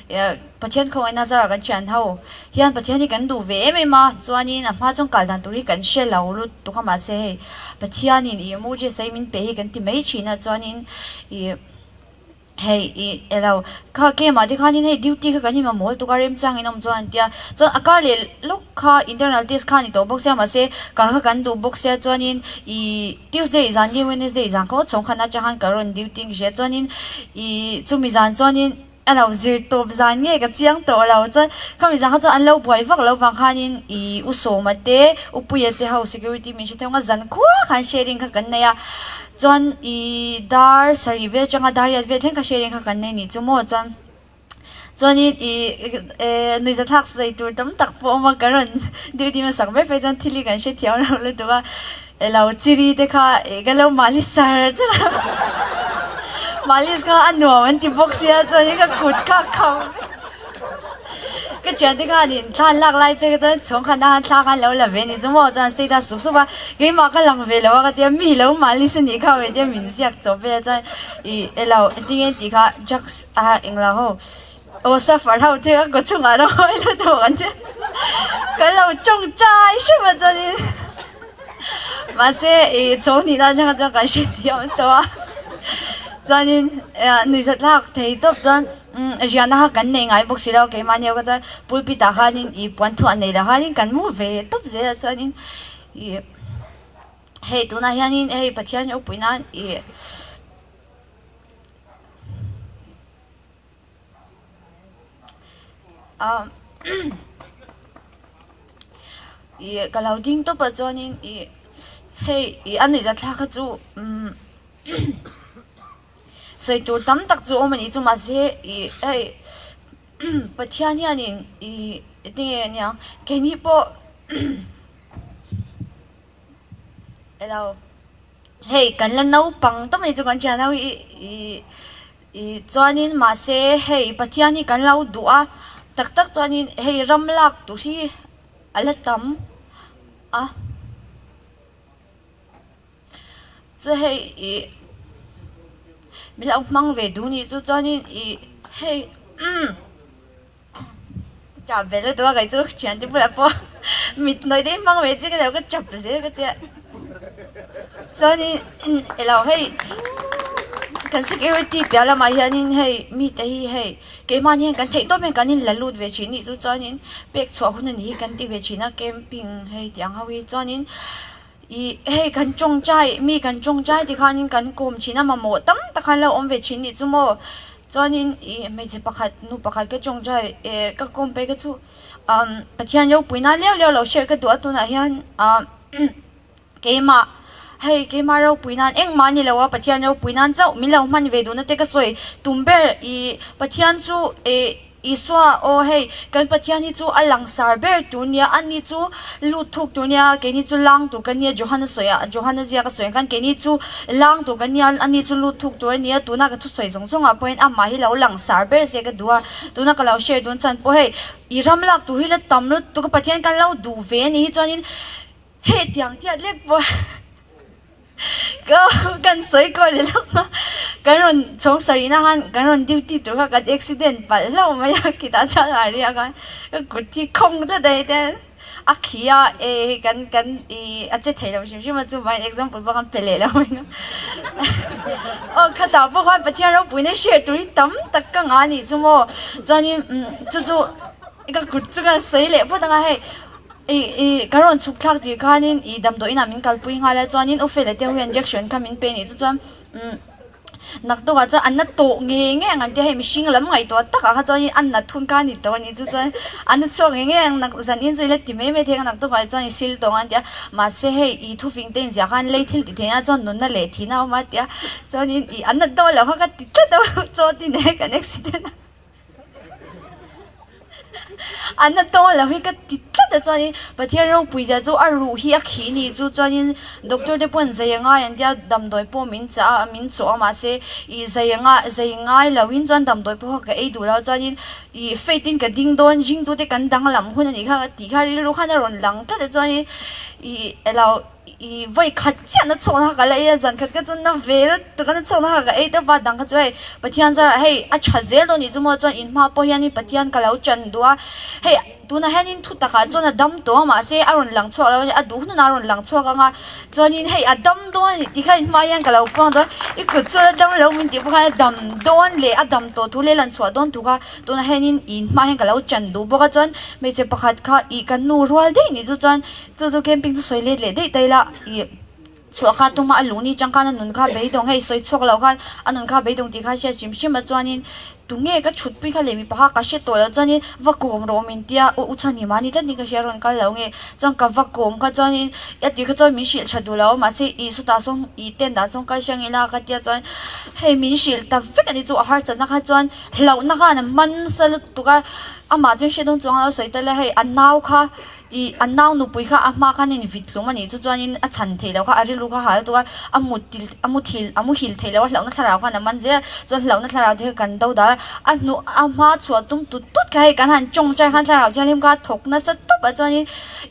eh Pathian khawngaihna zarah kan thian ho hian Pathian hi kan duh ve em em a chuanin a hma chuan kal dan tur hi kan hre lo lutuk a mahse hei Pathianin ih Moses a hi min pe hi kan ti mai thin a chuanin ih. Hei i elo kha camp ah te khanin hei duty kha kan inmamawh lutuk a remchangin awm chuan an tia chuan a kar leh lawk kha internal test kha a ni tawh bawk sia mahse kal kha kan duh bawk sia chuanin ih Tuesday zan nge Wednesday zan kha aw chhawng khan atang khan ka rawn duty ang hria chuanin ih chumi zan chuanin a lo zir tawp zan nge ka chiang tawh lo chuan khami zan kha chuan an lo buai vak lo vang khanin ih u Sawma te u Puia te ho security min hre theuh ang a zan khua khan sharing kha kan nei a. Chuan i dar sarih vel atanga dar riat vel thleng kha hriat reng kha kan nei nih chu maw chuan chuanin i eh nuihza thlak sawi tur tam tak pawh a awm a ka rawn duty hmasak ber phei chuan thil hi kan hrethiam lo lutuk a elo chiri te kha ih ka lo mahni sar char a mahni kha a nuam an ti bawk sia chuanin ka kut kha a kham vek. Ka thiante khanin thla an lak lai phei kha chuan chhawng khan a han thla khan lo la ve ni chu maw chuan status sup sup a keimah ka lang ve lo a ka tia mi lo mahni se nih kha ve tia min ziak chawp vel a chuan ih elo engtin nge tih kha drugs a englo ho aw suffer ho te kha kaw chungah ro hawi lo tawh ang che kan lo tawngtai hrep a chuanin mahse ih chhawng hnihna atanga chuan kan hrethiam tawh a chuanin nuihzat thlak thei tawp chuan. Umm riahna kha kan nei ngai bawk si lo keimahni ho kha chuan pulpit ah khanin ih puan thuah nei lo khanin kan mu ve tawp zel a chuanin ih hei tunah hianin hei Pathian ropui nan ih ah ih ka lo ding tawp a chuanin ih hei ih a nuihzat thlak kha chu umm. Sawi tur tam tak chu awm a nih chu mahse ih hei Pathian hianin ih enge ania keini pawh elo hei kan la naupang tawp mai chu kan thian ho hi ih ih chuanin mahse hei Pathian hi kan lo duh a tak tak chuanin hei ram lak tur hi a la tam a. Chu hei ih min lo hmang ve duh nih chu chuanin ih hei umm chap ve lutuk a kei chu thiante bulah pawh mit hnuai te hi hmang ve chiang ilo ka chap zel ka tia chuanin elo hei kan security piah lamah hianin hei mite hi hei keimahni hian kan theih tawp hian kan inla lut ve thin nih chu chuanin pek chhuah hun a ni hi kan ti ve thin a camping hei tih ang ho hi chuanin. Ih hei kan tawngtai mi kan tawngtai ti khanin kan kawm thin a mamawh tam tak khan lo awm ve thin nih chu maw chuanin ih hmeichhe pakhat nu pakhat ka tawngtai eh ka kawm phei ka chu umm Pathian ropui nan leu leu lo hriat ka duh a tunah hian ah keimah hei keimah ropui nan engmah a ni lo a Pathian ropui nan chauh min lo hman ve duhna te ka sawi tum ber ih Pathian chu eh. Isua, Aw hei, kan Pathian hi chu a langsar ber tur nia, ani chu lut thuk tur nia, keini chu lang tur kan nia, Johana sawi ah, Johana ziaka sawi ang khan keini chu lang tur kan nia, ani chu lut thuk tur a nia, tuna ka thusawi zawng zawng ah pawhin amah hi lo langsar ber se ka duh a, tuna ka lo share dun chhan pawh hei, i ram lak tur hi la tam lutuk a, Pathian kan lo duh ve a nih hi chuanin hetiang tiat lek pawh. Kan sawi kawi leh lawk a, kan rawn chhawng sarihna khan kan rawn duty tur kha kan accident palh hlauh mai a khitah chuan a riak a, ka kut hi khawng tlat a heti hian a khi a e hei kan kan ih a che thei lo hrim hrim a chuvangin example pawh kan pe leh lo mai a aw khatah pawh khan Pathian ropuina hriat tur hi tam tak ka ngah a nih chu maw chuanin umm chu chu ka kut chu ka sawi leh phawt ang a hei. I i ka rawn chhuk thlak tir khanin i damdawi inah min kalpui nghal a chuanin u Fela te ho hian injection kha min pe a nih chu chuan umm naktukah chuan an na tawh ngei ngei ang an tia hei mihring lam ngaihtuah takah kha chuanin a nat hun kha a ni tawh a nih chu chuan an na chhuak ngei ngei ang nak zan in chu i la ti mai mai thei ang naktukah chuan i sil tawh ang an tia mahse hei i thufing te inziah khan lei thil ti theihna chuan nunna leh thihna a awm a tia chuanin i an nat dawn loh kha ka ti tlat a chaw ti nen kan accident a. An na tawng lo hi ka ti tlat a chuanin Pathian ropui zia chu a ruh hi a khih ni chu chuanin doctor te pawhin zai a ngai an tia damdawi pawh min chah a min chawh a mahse ih zai a ngai zai ngai loin chuan damdawi pawh kha ka ei duh lo a chuanin ih faith in ka ding dawn ringtu te kan danglam hun a nih kha tih kha rilru khan a rawn lang tlat a chuanin ih elo. I vawi khat chiah na chhawk na kha ka la ei a, zan khat kha chu na ve lutuk a na chhawk na kha ka ei tawp a, dang kha chu hei Pathian zarah hei a tha zel dawn nih chu maw chuan in hma pawh hianin Pathian ka lo chan duh a, hei tunah hianin thu takah chuan a dam tawh a mahse a rawn lang chhuak lo a ni, a duh hunah a rawn lang chhuak ang a, chuanin hei a dam dawn a ni tih kha in hma hian ka lo puang dawn, i kut chu a dam lo min tih pawh khan a dam dawn leh a dam tawh thu leh lan chhuah dawn thu kha tunah hianin in hma hian ka lo chan duh bawk a, chuan hmeichhe pakhat kha ih kan nu rual daih nih chu chuan. Chu chu camping chu sawi let leh daih ta ila ih chhuah kha tuma a lungni chang khan a nun kha beidawng hei sawi chhuak loh khan a nun kha beidawng tih kha hriat hrim hrim a chuanin tunge ka thut pui kha leh mipa kha ka hre tawh loh chuanin va kawm rawh min tia u u chhan hi mahni tlat ni ka hria rawn kal lo nge chuan ka va kawm kha chuanin a tih kha chuan min hrilh tha duh lo a mahse ih sawtah sawn ih tent ah sawn kal hrang ila ka tia chuan hei min hrilh ta vek a ni chu a harsatna kha chuan hlauhna khan a man nasa lutuk a amah chuan hriat dawn chuang lo sawi ta le hei a nau kha. Ih, a nau nupui kha a hma khan a invit hlum a nih chu chuanin a chhan theih loh kha a rilru kha hal lutuk a, a mut til a mu thil a muhil theih loh a hlauhna thlarau khan a man zel a, chuan hlauhna thlarau te kha kan do dal a, a hnu a hma chhuah tum tut tut kha hei kan han tawngtai khan thlarau thianghlim kha a thawk nasa tawp a chuanin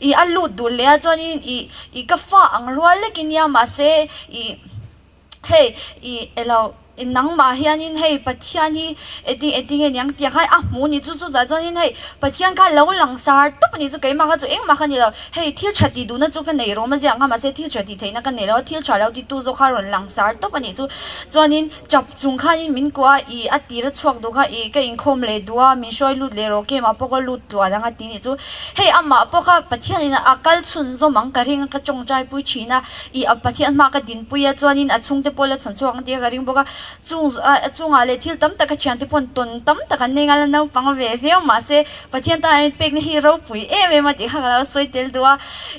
ih a lut duh leh a chuanin ih ih ka fa ang rual lek in nia mahse ih. Hei i elo i nangmah hianin hei Pathian hi engtin engtin nge niang tiang khan a hmu ni chu chutah chuanin hei Pathian kha lo langsar tawp a ni chu keimah kha chu engmah kha ni lo hei thil tha tih duhna chu ka nei rawm a ziah ang kha mahse thil tha tih theihna ka nei lo a thil tha lo titu zawk kha rawn langsar tawp a nih chu chuanin chap chung khanin min kuah a i a tir a chhuak duh kha i ka inkhawm leh duh a min hruai lut leh rawh kemah pawh ka lut tluan ang a ti nih chu hei amah pawh kha Pathianin a kal chhunzawm ang ka ring a ka tawngtai pui thin a. Ih a Pathian hma ka dinpui a chuanin a chhungte pawh la chhan chhuak ang tih ka ring bawk a, chung a chungah leh thil tam tak a thiante pawh tawn tam tak an nei nghal a naupang ve viau mahse Pathian tan a inpekna hi ropui em em a tih kha ka lo sawi tel duh a,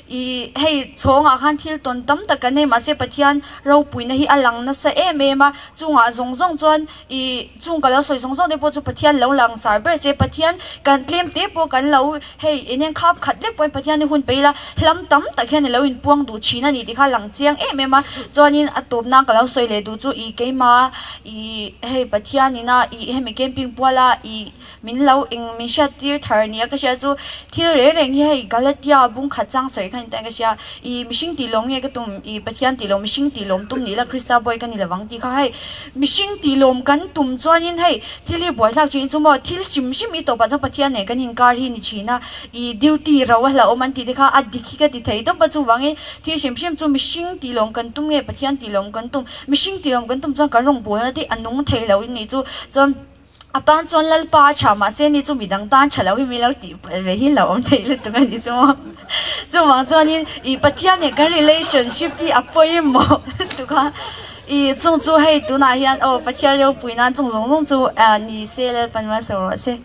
ih hei chhawngah khan thil tawn tam tak kan nei mahse Pathian ropuina hi a lang nasa em em a, chungah zawng zawng chuan ih chung ka lo sawi zawng zawng te pawh chu Pathian lo lang sar ber se Pathian kan tlem te pawh kan lo Hei, in en khap khat lek pawhin Pathian hi hun pe ila, hlam tam tak hian i lo inpuang duh thin a ni tih kha a lang chiang em em a. Chuanin a tawp nan ka lo sawi leh duh chu i keima i hei Pathian ina i hemi camping puala i min lo eng min hriat tir thar nia ka hria chu thil reng reng hi hei Galatia bung khat chang sawi khan intan ka hria i mihring tih lawm nge ka tum i Pathian tih lawm mihring tih lawm tum nih la Krista bawi ka ni lovang tih kha hei Mihring tih lawm kan tum chuanin hei thil hi buaithlak thin chu maw thil hrim hrim i tawpah chuan Pathian nen kan inkar hi ni thin a, i duty ro a hlauhawm an tih te kha a dik hi ka ti thei tawp a chuvangin thil hrim hrim chu mihring tih lawm kan tum nge Pathian tih lawm kan tum mihring tih lawm kan tum chuan kan rawngbawlna te a nung thei lo ni chu chuan a tan chuan Lalpa a tha mahse ni chu midang tan tha lo hi min lo tih palh ve hi hlauhawm thei lutuk a ni chu maw chuvang chuanin i Pathian nen kan relationship hi a pawimawh lutuk a. I chung chu hei tunah hian aw Pathian ropui nan chung zawng zawng chu ni se Lalpan malsawm rawh se.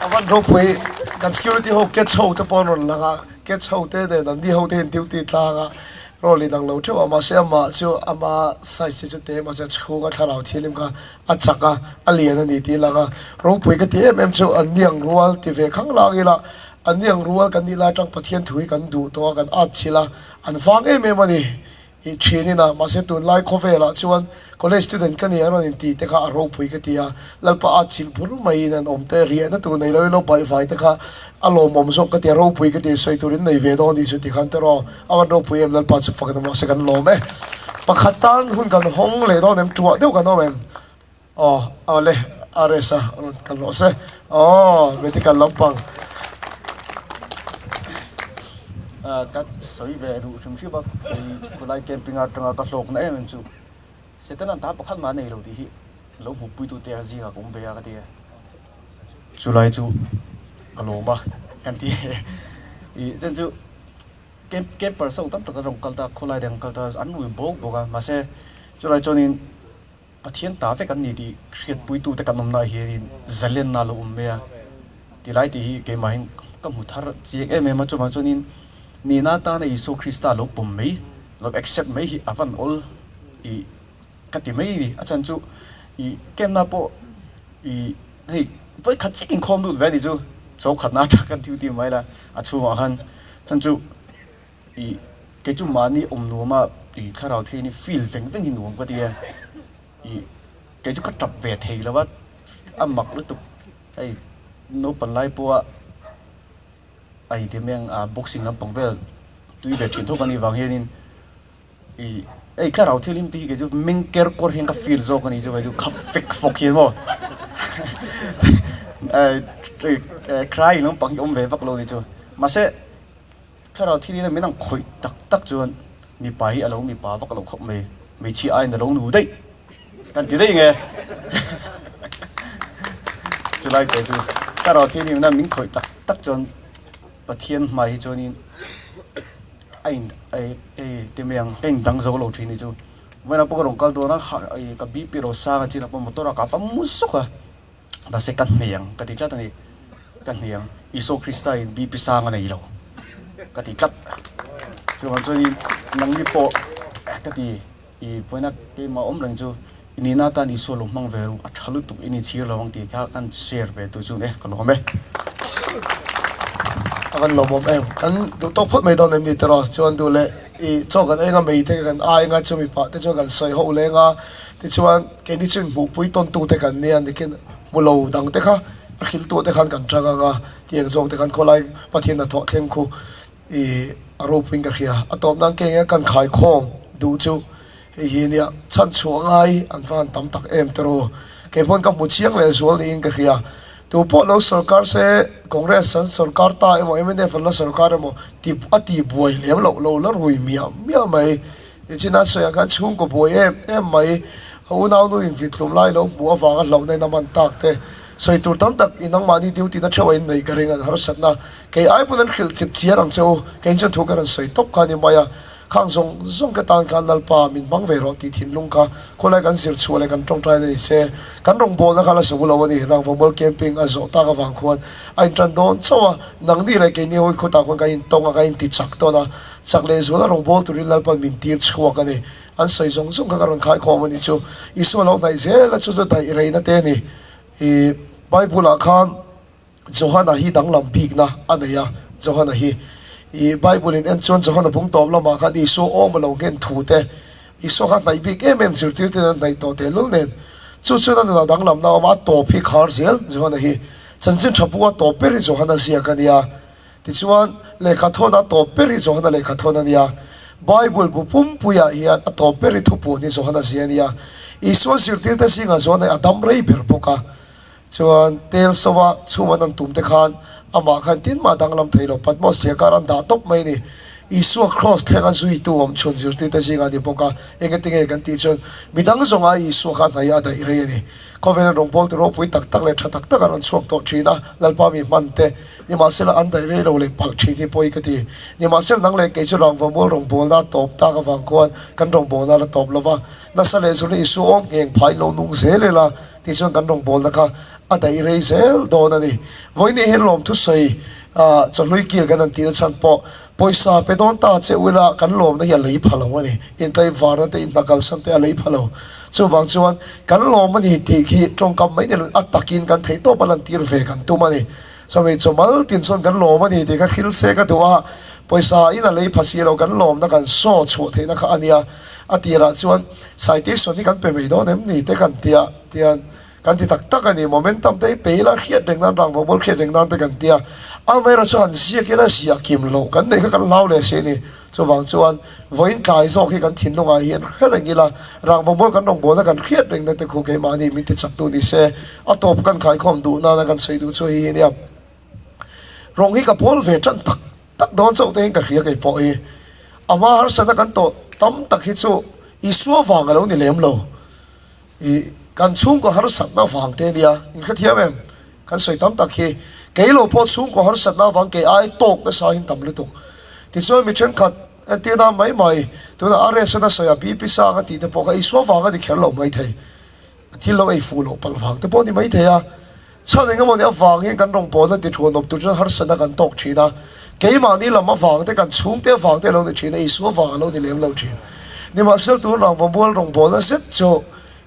A van ropui kan security ho catch ho te pawh an rawn lang a, catch ho te nen an ni ho te hian duty tlang a role in ang lo theuh a mahse amah chu ama size te chu te mahse a chhunga thlarau thianghlim kha a chak a, a lian a ni tih a lang a, ropui ka ti em em chu an ni ang rual ti ve khang lang ila an ni ang rual kan nih lai atang Pathian thu hi kan duh tawh a kan at chilh a an vang em em a ni. I thin ina, mahse tunlai khawvelah chuan college student ka ni an rawn intih te kha a ropui ka ti a, Lalpa a chilh bur maiin an awm te, riahna tur nei loin lo baih vai te kha a lawmawm zawk ka ti a, ropui ka ti a, sawi turin nei ve dawn tih chu ti khan te rawh, a van ropui em Lalpa chu fak na mahse kan lawm e. Pakhat tan hun kan hawng leh dawn em, tuah deuh kan awm em? Aw, awle, RS a rawn kal rawh se. Aw, medical lampang. Ka sawi ve duh hrim hrim a, kei khulai camping atanga ka hlawkna em em chu Setanan ta pakhat mah a nei lo tih hi lo hmuhpuitute a zingah ka awm ve a ka ti a. Chulai chu ka lawm a kan ti. I chen chu camp campers ho tam tak an rawn kal ta khawlai dang kal ta an rui bawk bawk a mahse chulai chuanin Pathian ta vek an ni tih hriatpuitute kan awmnaah hianin zalenna a lo awm mai a tilai tih hi keimahin ka hmu thar chiang em em a chuvang chuanin nihna atana Isua Krista lo pawm mai lo accept mai hi a van awl ih ka ti mai a ni a chhan chu ih kenna pawh ih hei vawi khat chiah inkhawm lut ve a ni chu chaw khatna atang kan duty mai la a chhungah khan chhan chu Ih, kei chu mahni awm nuam a, ih thlarau thei ni feel veng veng hi nuam ka ti e. Ih, kei chu ka tap ve thei lo a, a mak lutuk. Hei naupang lai pawha a inti mai ang a boxing lampang vel tui ve thin thawk a nih vang hianin ih hei thlarau thil hlim te hi kei chu meng ker kawr hian ka feel zawk a ni chu kei chu khap fek fawk hian maw crying lampang hi awm ve vak lo a ni chu mahse. Thlarau thil in a min ang khawih tak tak chuan mipa hi a lo mipa vak lo khawp mai, hmeichhia aiin a lo nu daih kan ti daih nge chulai te chu thlarau thil in a min khawih tak tak chuan Pathian hmai hi chuanin a in ei ti mai ang ka in dang zo lo thin hi chu vawiin ah pawh ka rawn kal dawn a ka BP ro sang a chin ah pawh motor ah ka pam zuk a. Mahse ka hniang ka ti tlat a ni. Ka hniang Isua Krista in BP sang a nei lo ka ti tlat. Chuvang chuanin nangni pawh ka ti i vawiina keimah awm reng chu i nihna atan Isua lo hmang ve ru a tha lutuk i ni chhir lo ang tih kha kan share ve tu chu e ka lawm e. A van lawmawm em. Kan duh tawk phawt mai dawn em ni tiraw? Chuan duh leh i chaw kan enga mei te kan ai anga chumi pah te chuan kan sawi ho leng a. Tichuan, keini chu inhmuhpui tawntute kan nia, nikin hmu lo dangte kha a hrilhtute khan kan chang ang a, tiang zawkte khan khawlai Pathian hnathawh thleng khu i a ropuiin ka hria. A tawp nan keng e kan khaikhawm duh chu hei hi nia, chhan chhuah ngai an va han tam tak em tiraw? Kei pawn ka hmu chiang leh zual niin ka hria. Tu pawh lo sorkar se, Congress an sorkar ta emaw, mnf an la sorkar emaw ti a ti buai lem loh lo la rui miah miah mai. Nichina sawiah khan chhungkaw buai em em mai, a unaunu invithlum lai lo hmuh avanga hlauhna in a man tak te, sawi tur tam tak i nangmahni duty na theuh a in neih ka ring an harsatna kei ai pawn an hrilh chip chiar ang che u, kei chuan thu ka rawn sawi tawp kha ni mai a, khang zawng zawng ka tan khan Lalpa min hmang ve rawh tih thinlung kha khawlai kan zir chhuah leh kan tawngtai na ni se, kan rawngbawlna kha la zo lo a ni, Rangvamual camping a zawh tak avang khuan a intan dawn chauh a, nangni leh keini hawi khawtah khuan kan intawng a, kan intichak tawn a. Chak leh zuala rawn bawl turin Lalpan min tir chhuak a ni. An sawi zawng zawng kha ka rawn khaikhawm a ni chu. Isua lo hnaih zel a, chu chu daih reina te a ni. I Bible-ah khan Johana hi danglam bikna a nei a, Johana hi. I Bible-in en chuan Johana bung tawp lamah khan Isua awm a lo nghen thu te, Isua kha hnaih bik em em zirtirte an hnaih tawh tehlul nen, chu chuan a nunah danglamna a awm a, a tawp hi khar zel Johana hi. Chanchin tha bua tawp ber hi Johana ziak a nia. Tichuan, lehkha thawn a tawp ber hi Johana lehkha thawn a nia. Bible bu pumpuiah hian a tawp ber hi thupuan hi Johana zia a nia. Isua zirtirte zingah Johana hi a dam rei ber bawk a. Chuan, tel sova chhum an an tum te khan amah khan tinmah danglam thei lo, Patmos thliar kar an dah tawp mai a ni. Isua kraws thleng a zuitu awm chhun zirtirte zingah a ni bawk a. Engati nge kan tih chuan midang zawnga Isua kha a hnaih a daih rei a ni. Khawvela rawngbawltu ropui tak tak leh tha tak tak an rawn chhuak tawh thin a, Lalpa mi hman te, nimahsela an daih rei lo leh palh thin hi pawi ka ti. Nimahsela nang leh kei chu rangvamual rawngbawlna a tawp tak avang khuan kan rawngbawlna la tawp lo va, nasa leh zul hi Isua awm ngheng phai lo nung zel ila tih chuan kan rawngbawlna kha a daih rei zel dawn a ni. Vawiin hian lawmthusawi chawhlui kil kan han tihna chhan pawh Pawisa pe dawn ta che ula kan lawmna hi a lei pha lo a ni. Intleivarna te, inhnakalsan te a lei pha lo. Chuvang chuan kan lawm a ni tih khi tawngkam mai ni lo a takin kan theih tawp a lantir ve kan tum a ni. Chumi chu mal tin chuan kan lawm a ni tih kha hrilh se ka duh a, pawisa in a lei pha si lo kan lawmna kan saw chhuah theihna kha a nia. A tirah chuan citation hi kan pe mai dawn em ni te kan tia tian Kan ti tak tak a ni, momentum te hi pe ila hriat reng nan rang vawmual hriat reng nan te kan ti a, amaherawh chu han ziak ila ziah kim loh kan neih kha kan hlau leh si a ni. Chuvang chuan vawiin tlai zawk hi kan thinlungah hian hre reng ila, rang vawmual kan rawngbawlna kan hriat reng na te khu keimahni min ti chak tu ni se, a tawp kan khaikhawm duh nana kan sawi duh chu hei hi nia. Rawng hi ka pawl ve tan tak tak dawn chauh te hian ka hria kei pawh hi. Ama harsatna kan tawh tam tak hi chu Isua vang a lo ni lem lo. I kan chhungkaw harsatna vang te nia, in hrethiam em? Kan sawi tam tak hi. Kei lo pawh chhungkaw harsatna avang kei ai tawk nasa hin tam lutuk. Tichuan mi thenkhat entirna mai mai tunah RS a sawi a BP sang a tih te pawh kha Isua vang a ni kher lo maithei. A thil lo ei fuh loh palh vang te pawh a ni maithei a. Chhan eng emaw nih avang hian kan rawngbawlna ti thuanawp tur chuan harsatna kan tawk thin a. Keimahni lam avang te, kan chhungte avang te a lo ni thin a, Isua vang a lo ni lem lo thin. Nimahsela tun rangvamual rawngbawlna zet chu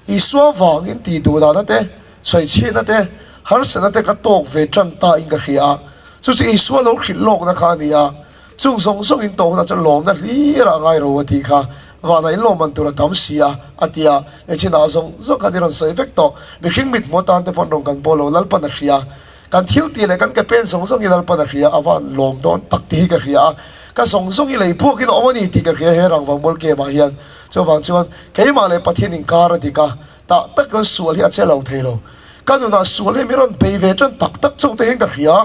Isua vangin tih duh dahna te, sawichhiatna te, harsatna te ka tawk ve tan ta in ka hria a. Chu chu Isua lo hrilh lawkna kha a ni a. Chung zawng zawng in tawk hunah chuan lawmna hlir ah ngai ro a tih kha. Vanah in lawmman tur a tam si a, a ti a. Nichinah zawng zawng khan i rawn sawi vek tawh. Mihring mithmuh atan te pawn rawn kan bawl lo, Lalpan a hria. Kan thil tih leh kan ke pen zawng zawng hi Lalpan a hria, a van lawm dawn tak tih hi ka hria a. Ka zawng zawng hi lei phuakin a awm a ni tih ka hria he rangvang mual kemah hian. Chuvang chuan keimah leh Pathian inkar a dik a, tah tak chuan sual hi a che lo thei lo. Ka nunah sual hi mi rawn bei ve tan tak tak chauh te hian ka hria.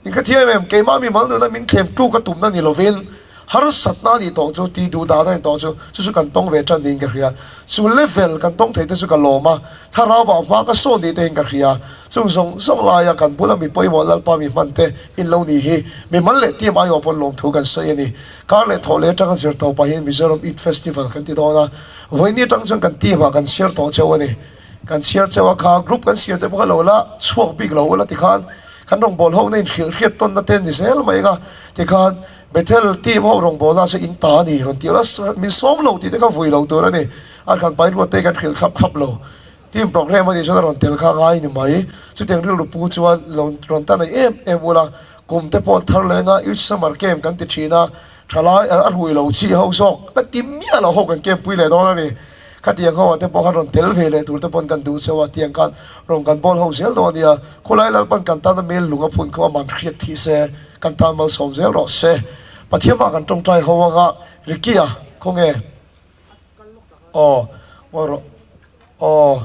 In ka thiam em, keimah mi mal nuna min thlem tluk a tumna ni lovin harsatna a nih tawh chu, tih duh dan a ni tawh chu, chu chu kan tawng ve tan niin ka hria. Chu level kan tawng thei te chu ka lawm a, thlarau ah hma ka sawn ni te hian ka hria. Chung zawng zawng laia kan bula mi pawimawh Lalpa mi hman te in lo nih hi mi mal leh team aiawh pawn lawmthu kan sawi a ni. Kar leh thawh leh atanga zir tawh pahin Mizoram Youth Festival kan ti dawn a, vawiin atang chuan kan team ah kan chhiar tawh cheu a ni. Kan chhiar cheu a kha group kan siam te pawh kha lo la chhuak bik lo ula tikhan kan rawngbâwl ho na inhrilh hriat tawnna te ni zel mai anga tikhan Bethel team ho rawngbâwl ah chuan in ta a ni rawn tih ula min sawm lo tih te kha vui lo tur a ni a kan pai ruat te kan hrilh thlap thlap lo team program a nih chuan a rawn tel kha ngai ni mai chutiang rilru pu chuan lo rawn ta nei em em ula kum te pawh thar leng a youth summer camp kan ti thin a thalai a rui lo chi ho zawk la ti miah lo ho kan camp pui leh dawn a ni. Khatiang ho ah te pawh khan rawn tel ve leh tur te pawn kan duh cheu a, tiang khan rawn kan bawl ho zel dawn a nia. Khawlai Lalpan kan tana mel lung a phun kho a man hriat thih se, kan tan malsawm zel rawh se. Pathian mah kan tawngtai ho anga Ricky-a khawnge? Aw, ngawi rawh. Aw.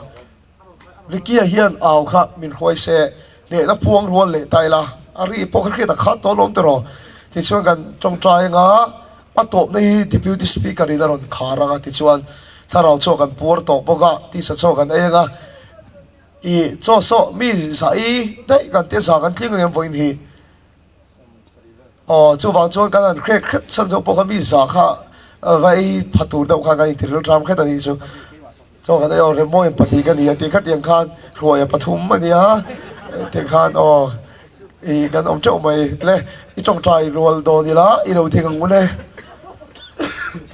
Ricky-a hian au kha min hruai se, hnehna phuang rual leh ta ila, a ri pawh kha hriat a khat tawh alawm tiraw? Tichuan kan tawngtai anga a tawpna hi Deputy Speaker in a rawn khar anga tichuan thlarau chaw kan puar tawh bawk a, tisa chaw kan ei anga i chaw sawh mi zah i daih kan tia zah kan tling lem vawiin hi. Aw, chuvang chuan kan han hrek hrep chhan zawk pawh kha mi zah kha va ei pha tur deuh khan kan intiril ram hret a nih chu. Chaw kan ei aw, Remmawiin pahnih ka ni a tih khatiang khan Hruaia pathum a nia tih khan aw i kan awm teuh mai le. I tawngtai rual dawn ila i lo ding ang u le.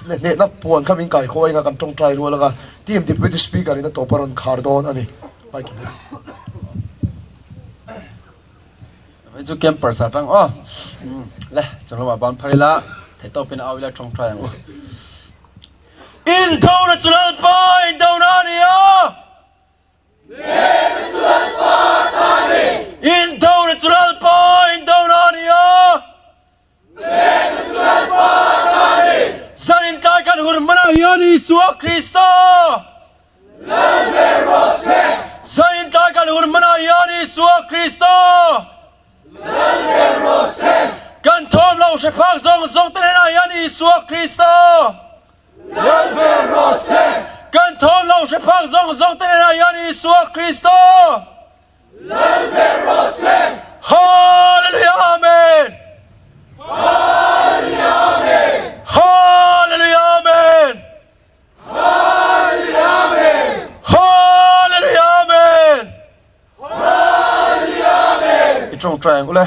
Le hnehna puan kha min kai khaw enga kan tawngtai rual anga team deputy speaker in a tawp a rawn khar dawn a ni. Mike. Hei chu campers ah tang aw le chung lamah ban phar ila theih tawp in a au ila tawngtai ang u. Indona chu Lalpa indona a ni a. Nena chu Lalpa ta a ni. Indona chu Lalpa indona a ni a. Nena chu Lalpa ta a ni. Zan intlai kan hun hmanah hian Isua Krista. Lal ber rawh se. Zan intlai kan hun hmanah hian Isua Krista. Lal ber rawh se. Kan thawm lo hre phak zawng zawng te hnenah hian Isua Krista. Lal ber rawh se. Kan thawm lo hre phak zawng zawng te hnenah hian Isua Krista. Lal ber rawh se. Hallelujah Amen. Hallelujah Amen. Hallelujah Amen. Hallelujah Amen. Hallelujah Amen. Hallelujah Amen. I tawngtai ang ule.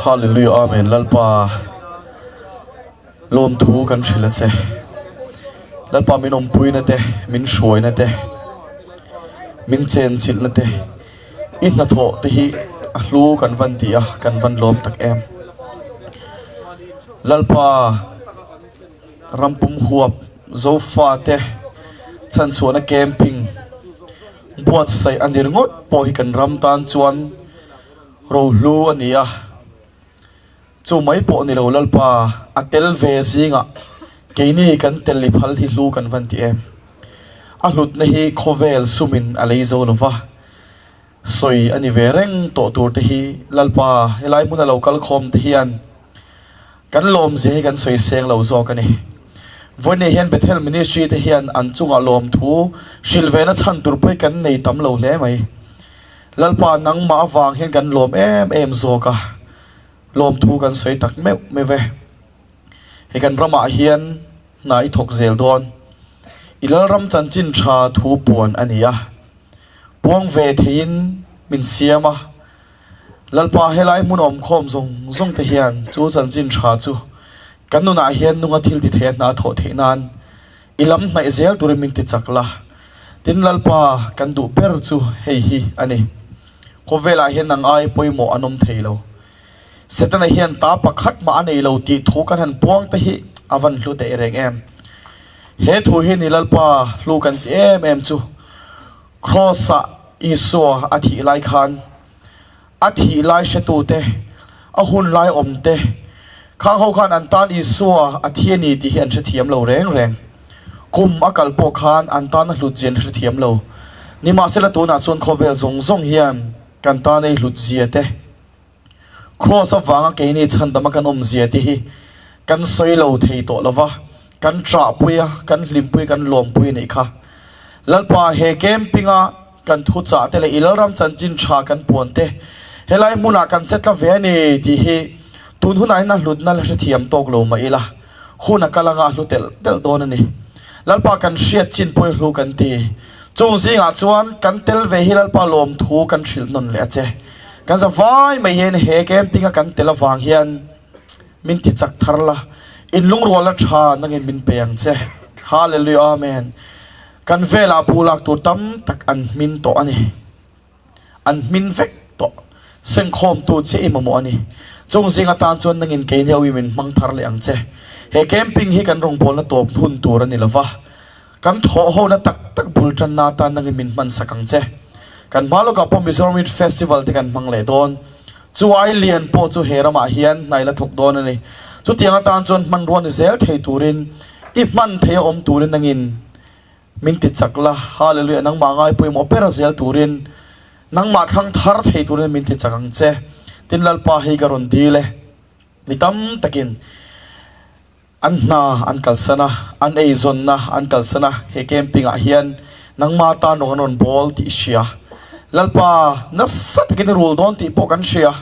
Hallelujah Amen Lalpa lawmthu kan hrilh a che. Lalpa min awmpuina te, min hruaina te, min chenchilhna te, i hnathawh te hi a hlu kan van ti a, kan van lawm tak em. Lalpa rampum huap Zofate chhanchhuahna camping buatsaih a ni ringawt pawh hi kan ram tan chuan rohlu a ni a, chu mai pawh ni lo Lalpa a tel ve zingah keini kan tel i phal hi hlu kan van ti em? A hlutna hi khawvel sumin a lei zo lo va, sawi a ni ve reng tawh tur te hi Lalpa helai hmuna lo kal khawm te hian kan lawmzia hi kan sawi seng lo zawk a ni. Vawiinah hian Bethel Ministry te hian an chungah lawmthu hrilh ve na chhan tur pawh hi kan nei tam lo hle mai. Lalpa nangmah avang hian kan lawm em em zawk a, lawmthu kan sawi tak meuh meuh e. He kan ramah hian hna i thawk zel dawn. I Lalram chanchin tha thu puan a ni a, puang ve theiin min siam a. Lalpa helai hmun awm khawm zawng zawng te hian chu chanchin tha chu kan nunah hian nunga thil ti thei a hna thawh theih nan I lam hnaih zel turin min ti chak la. Tin Lalpa kan duh ber chu hei hi a ni. Khawvelah hian nang ai pawimawh an awm thei lo. Setana hian ta pakhat mah a nei lo tih thu kan han puang te hi a van hlu teh reng em. He thu hi ni Lalpa hlu kan ti em em chu. Kraws-ah Isua a thih lai khan A thih lai hretute, a hun lai awmte, khang ho khan an tan Isua a thi a ni tih hi an hrethiam lo reng reng. Kum a kal pawh khan an tan a hlut zia an hrethiam lo. Nimahsela tunah chuan khawvel zawng zawng hian kan tan ei hlut zia te, Kraws avanga keini chhandama kan awm zia te hi kan sawi lo thei tawh lo va, kan ṭahpui a, kan hlimpui a, kan lawmpui a nih kha. Lalpa he camping-a Kan thuchah te leh i Lalram chanchin tha kan puan te helai hmunah kan che tla ve a ni tih hi tun hunah hian a hlutna la hrethiam tawk lo mah ila hun a kal anga a hlu telh telh dawn a ni. Lalpa kan hriat chin pawh i hlu kan ti. Chung zingah chuan kan tel ve hi Lalpa lawmthu kan hrilh nawn leh a che. Kan za vai mai hian he camping a kan tel avang hian min ti chak thar la, in lungrualna tha nangin min pe ang che. Hallelujah Amen. Kan velah bu lak tur tam tak an hmin tawh a ni. An hmin vek tawh. Sengkhawmtu che i mamawh a ni. Chung zing atan chuan nangin keini ho hi min hmang thar leh ang che. He camping hi kan rawngbawlna tawp hun tur a ni lo va. Kan thawh hona tak tak bul tanna atan nangin min hman sak ang che. Kan hma lawkah pawh Mizoram Youth Festival te kan hmang leh dawn. Chu ai lian pawh chu he ramah hian hnai la thawk dawn a ni. Chutiang atan chuan hmanrua ni zel thei turin i hman thei a awm turin nangin Min ti chak la, Hallelujah, nangmah ngai pawimawh ber zel turin, nangmah thlang thar thei turin min ti chak ang che. Tin Lalpa hei ka rawn dil e. Mi tam takin an hna an kalsan a, an eizawnna an kalsan a, he camping ah hian nangmah tan rawng an rawn bawl tih i hria. Lalpa nasa takin i rul dawn tih pawh kan hria.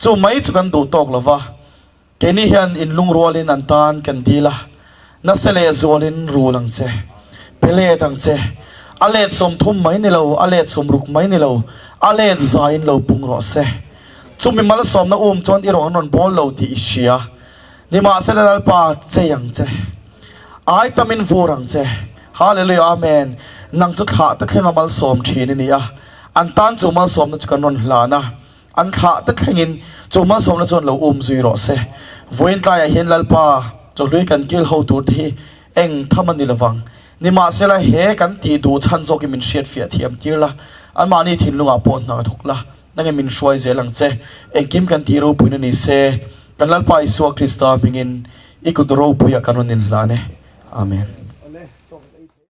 Chu mai chu kan duh tawk lova. Keini hian in lungrualin an tan kan dil a, nasa leh zualin rul ang che, pe let ang che, a let 30 mai ni lo, a let 60 mai ni lo, a let zaiin lo pung rawh se. Chumi malsawmna um chuan i rawn an rawn bawl lo tih i hria. Nimahsela Lalpa chei ang che, ai tamin vur ang che. Hallelujah Amen. Nang chu thlah te thlenga malsawm thin i ni a, an tan chu malsawmna chu kan rawn hlan a. An thlah te thlengin chu hmasawmna chuan lo um zui rawh se. Vawiin tlaiah hian Lalpa chawhlui kan kil ho tur te hi eng tham a ni lovang. Nimahsela he kan tih duh chhan zawkin min hriatfiah thiam tir la, anmahni thinlungah pawh hna thawk la, nangin min hruai zel ang che. Engkim kan tih ropuina ni se, kan Lalpa Isua Krista hmingin i kut ropuiah kan rawn inhlan e. Amen.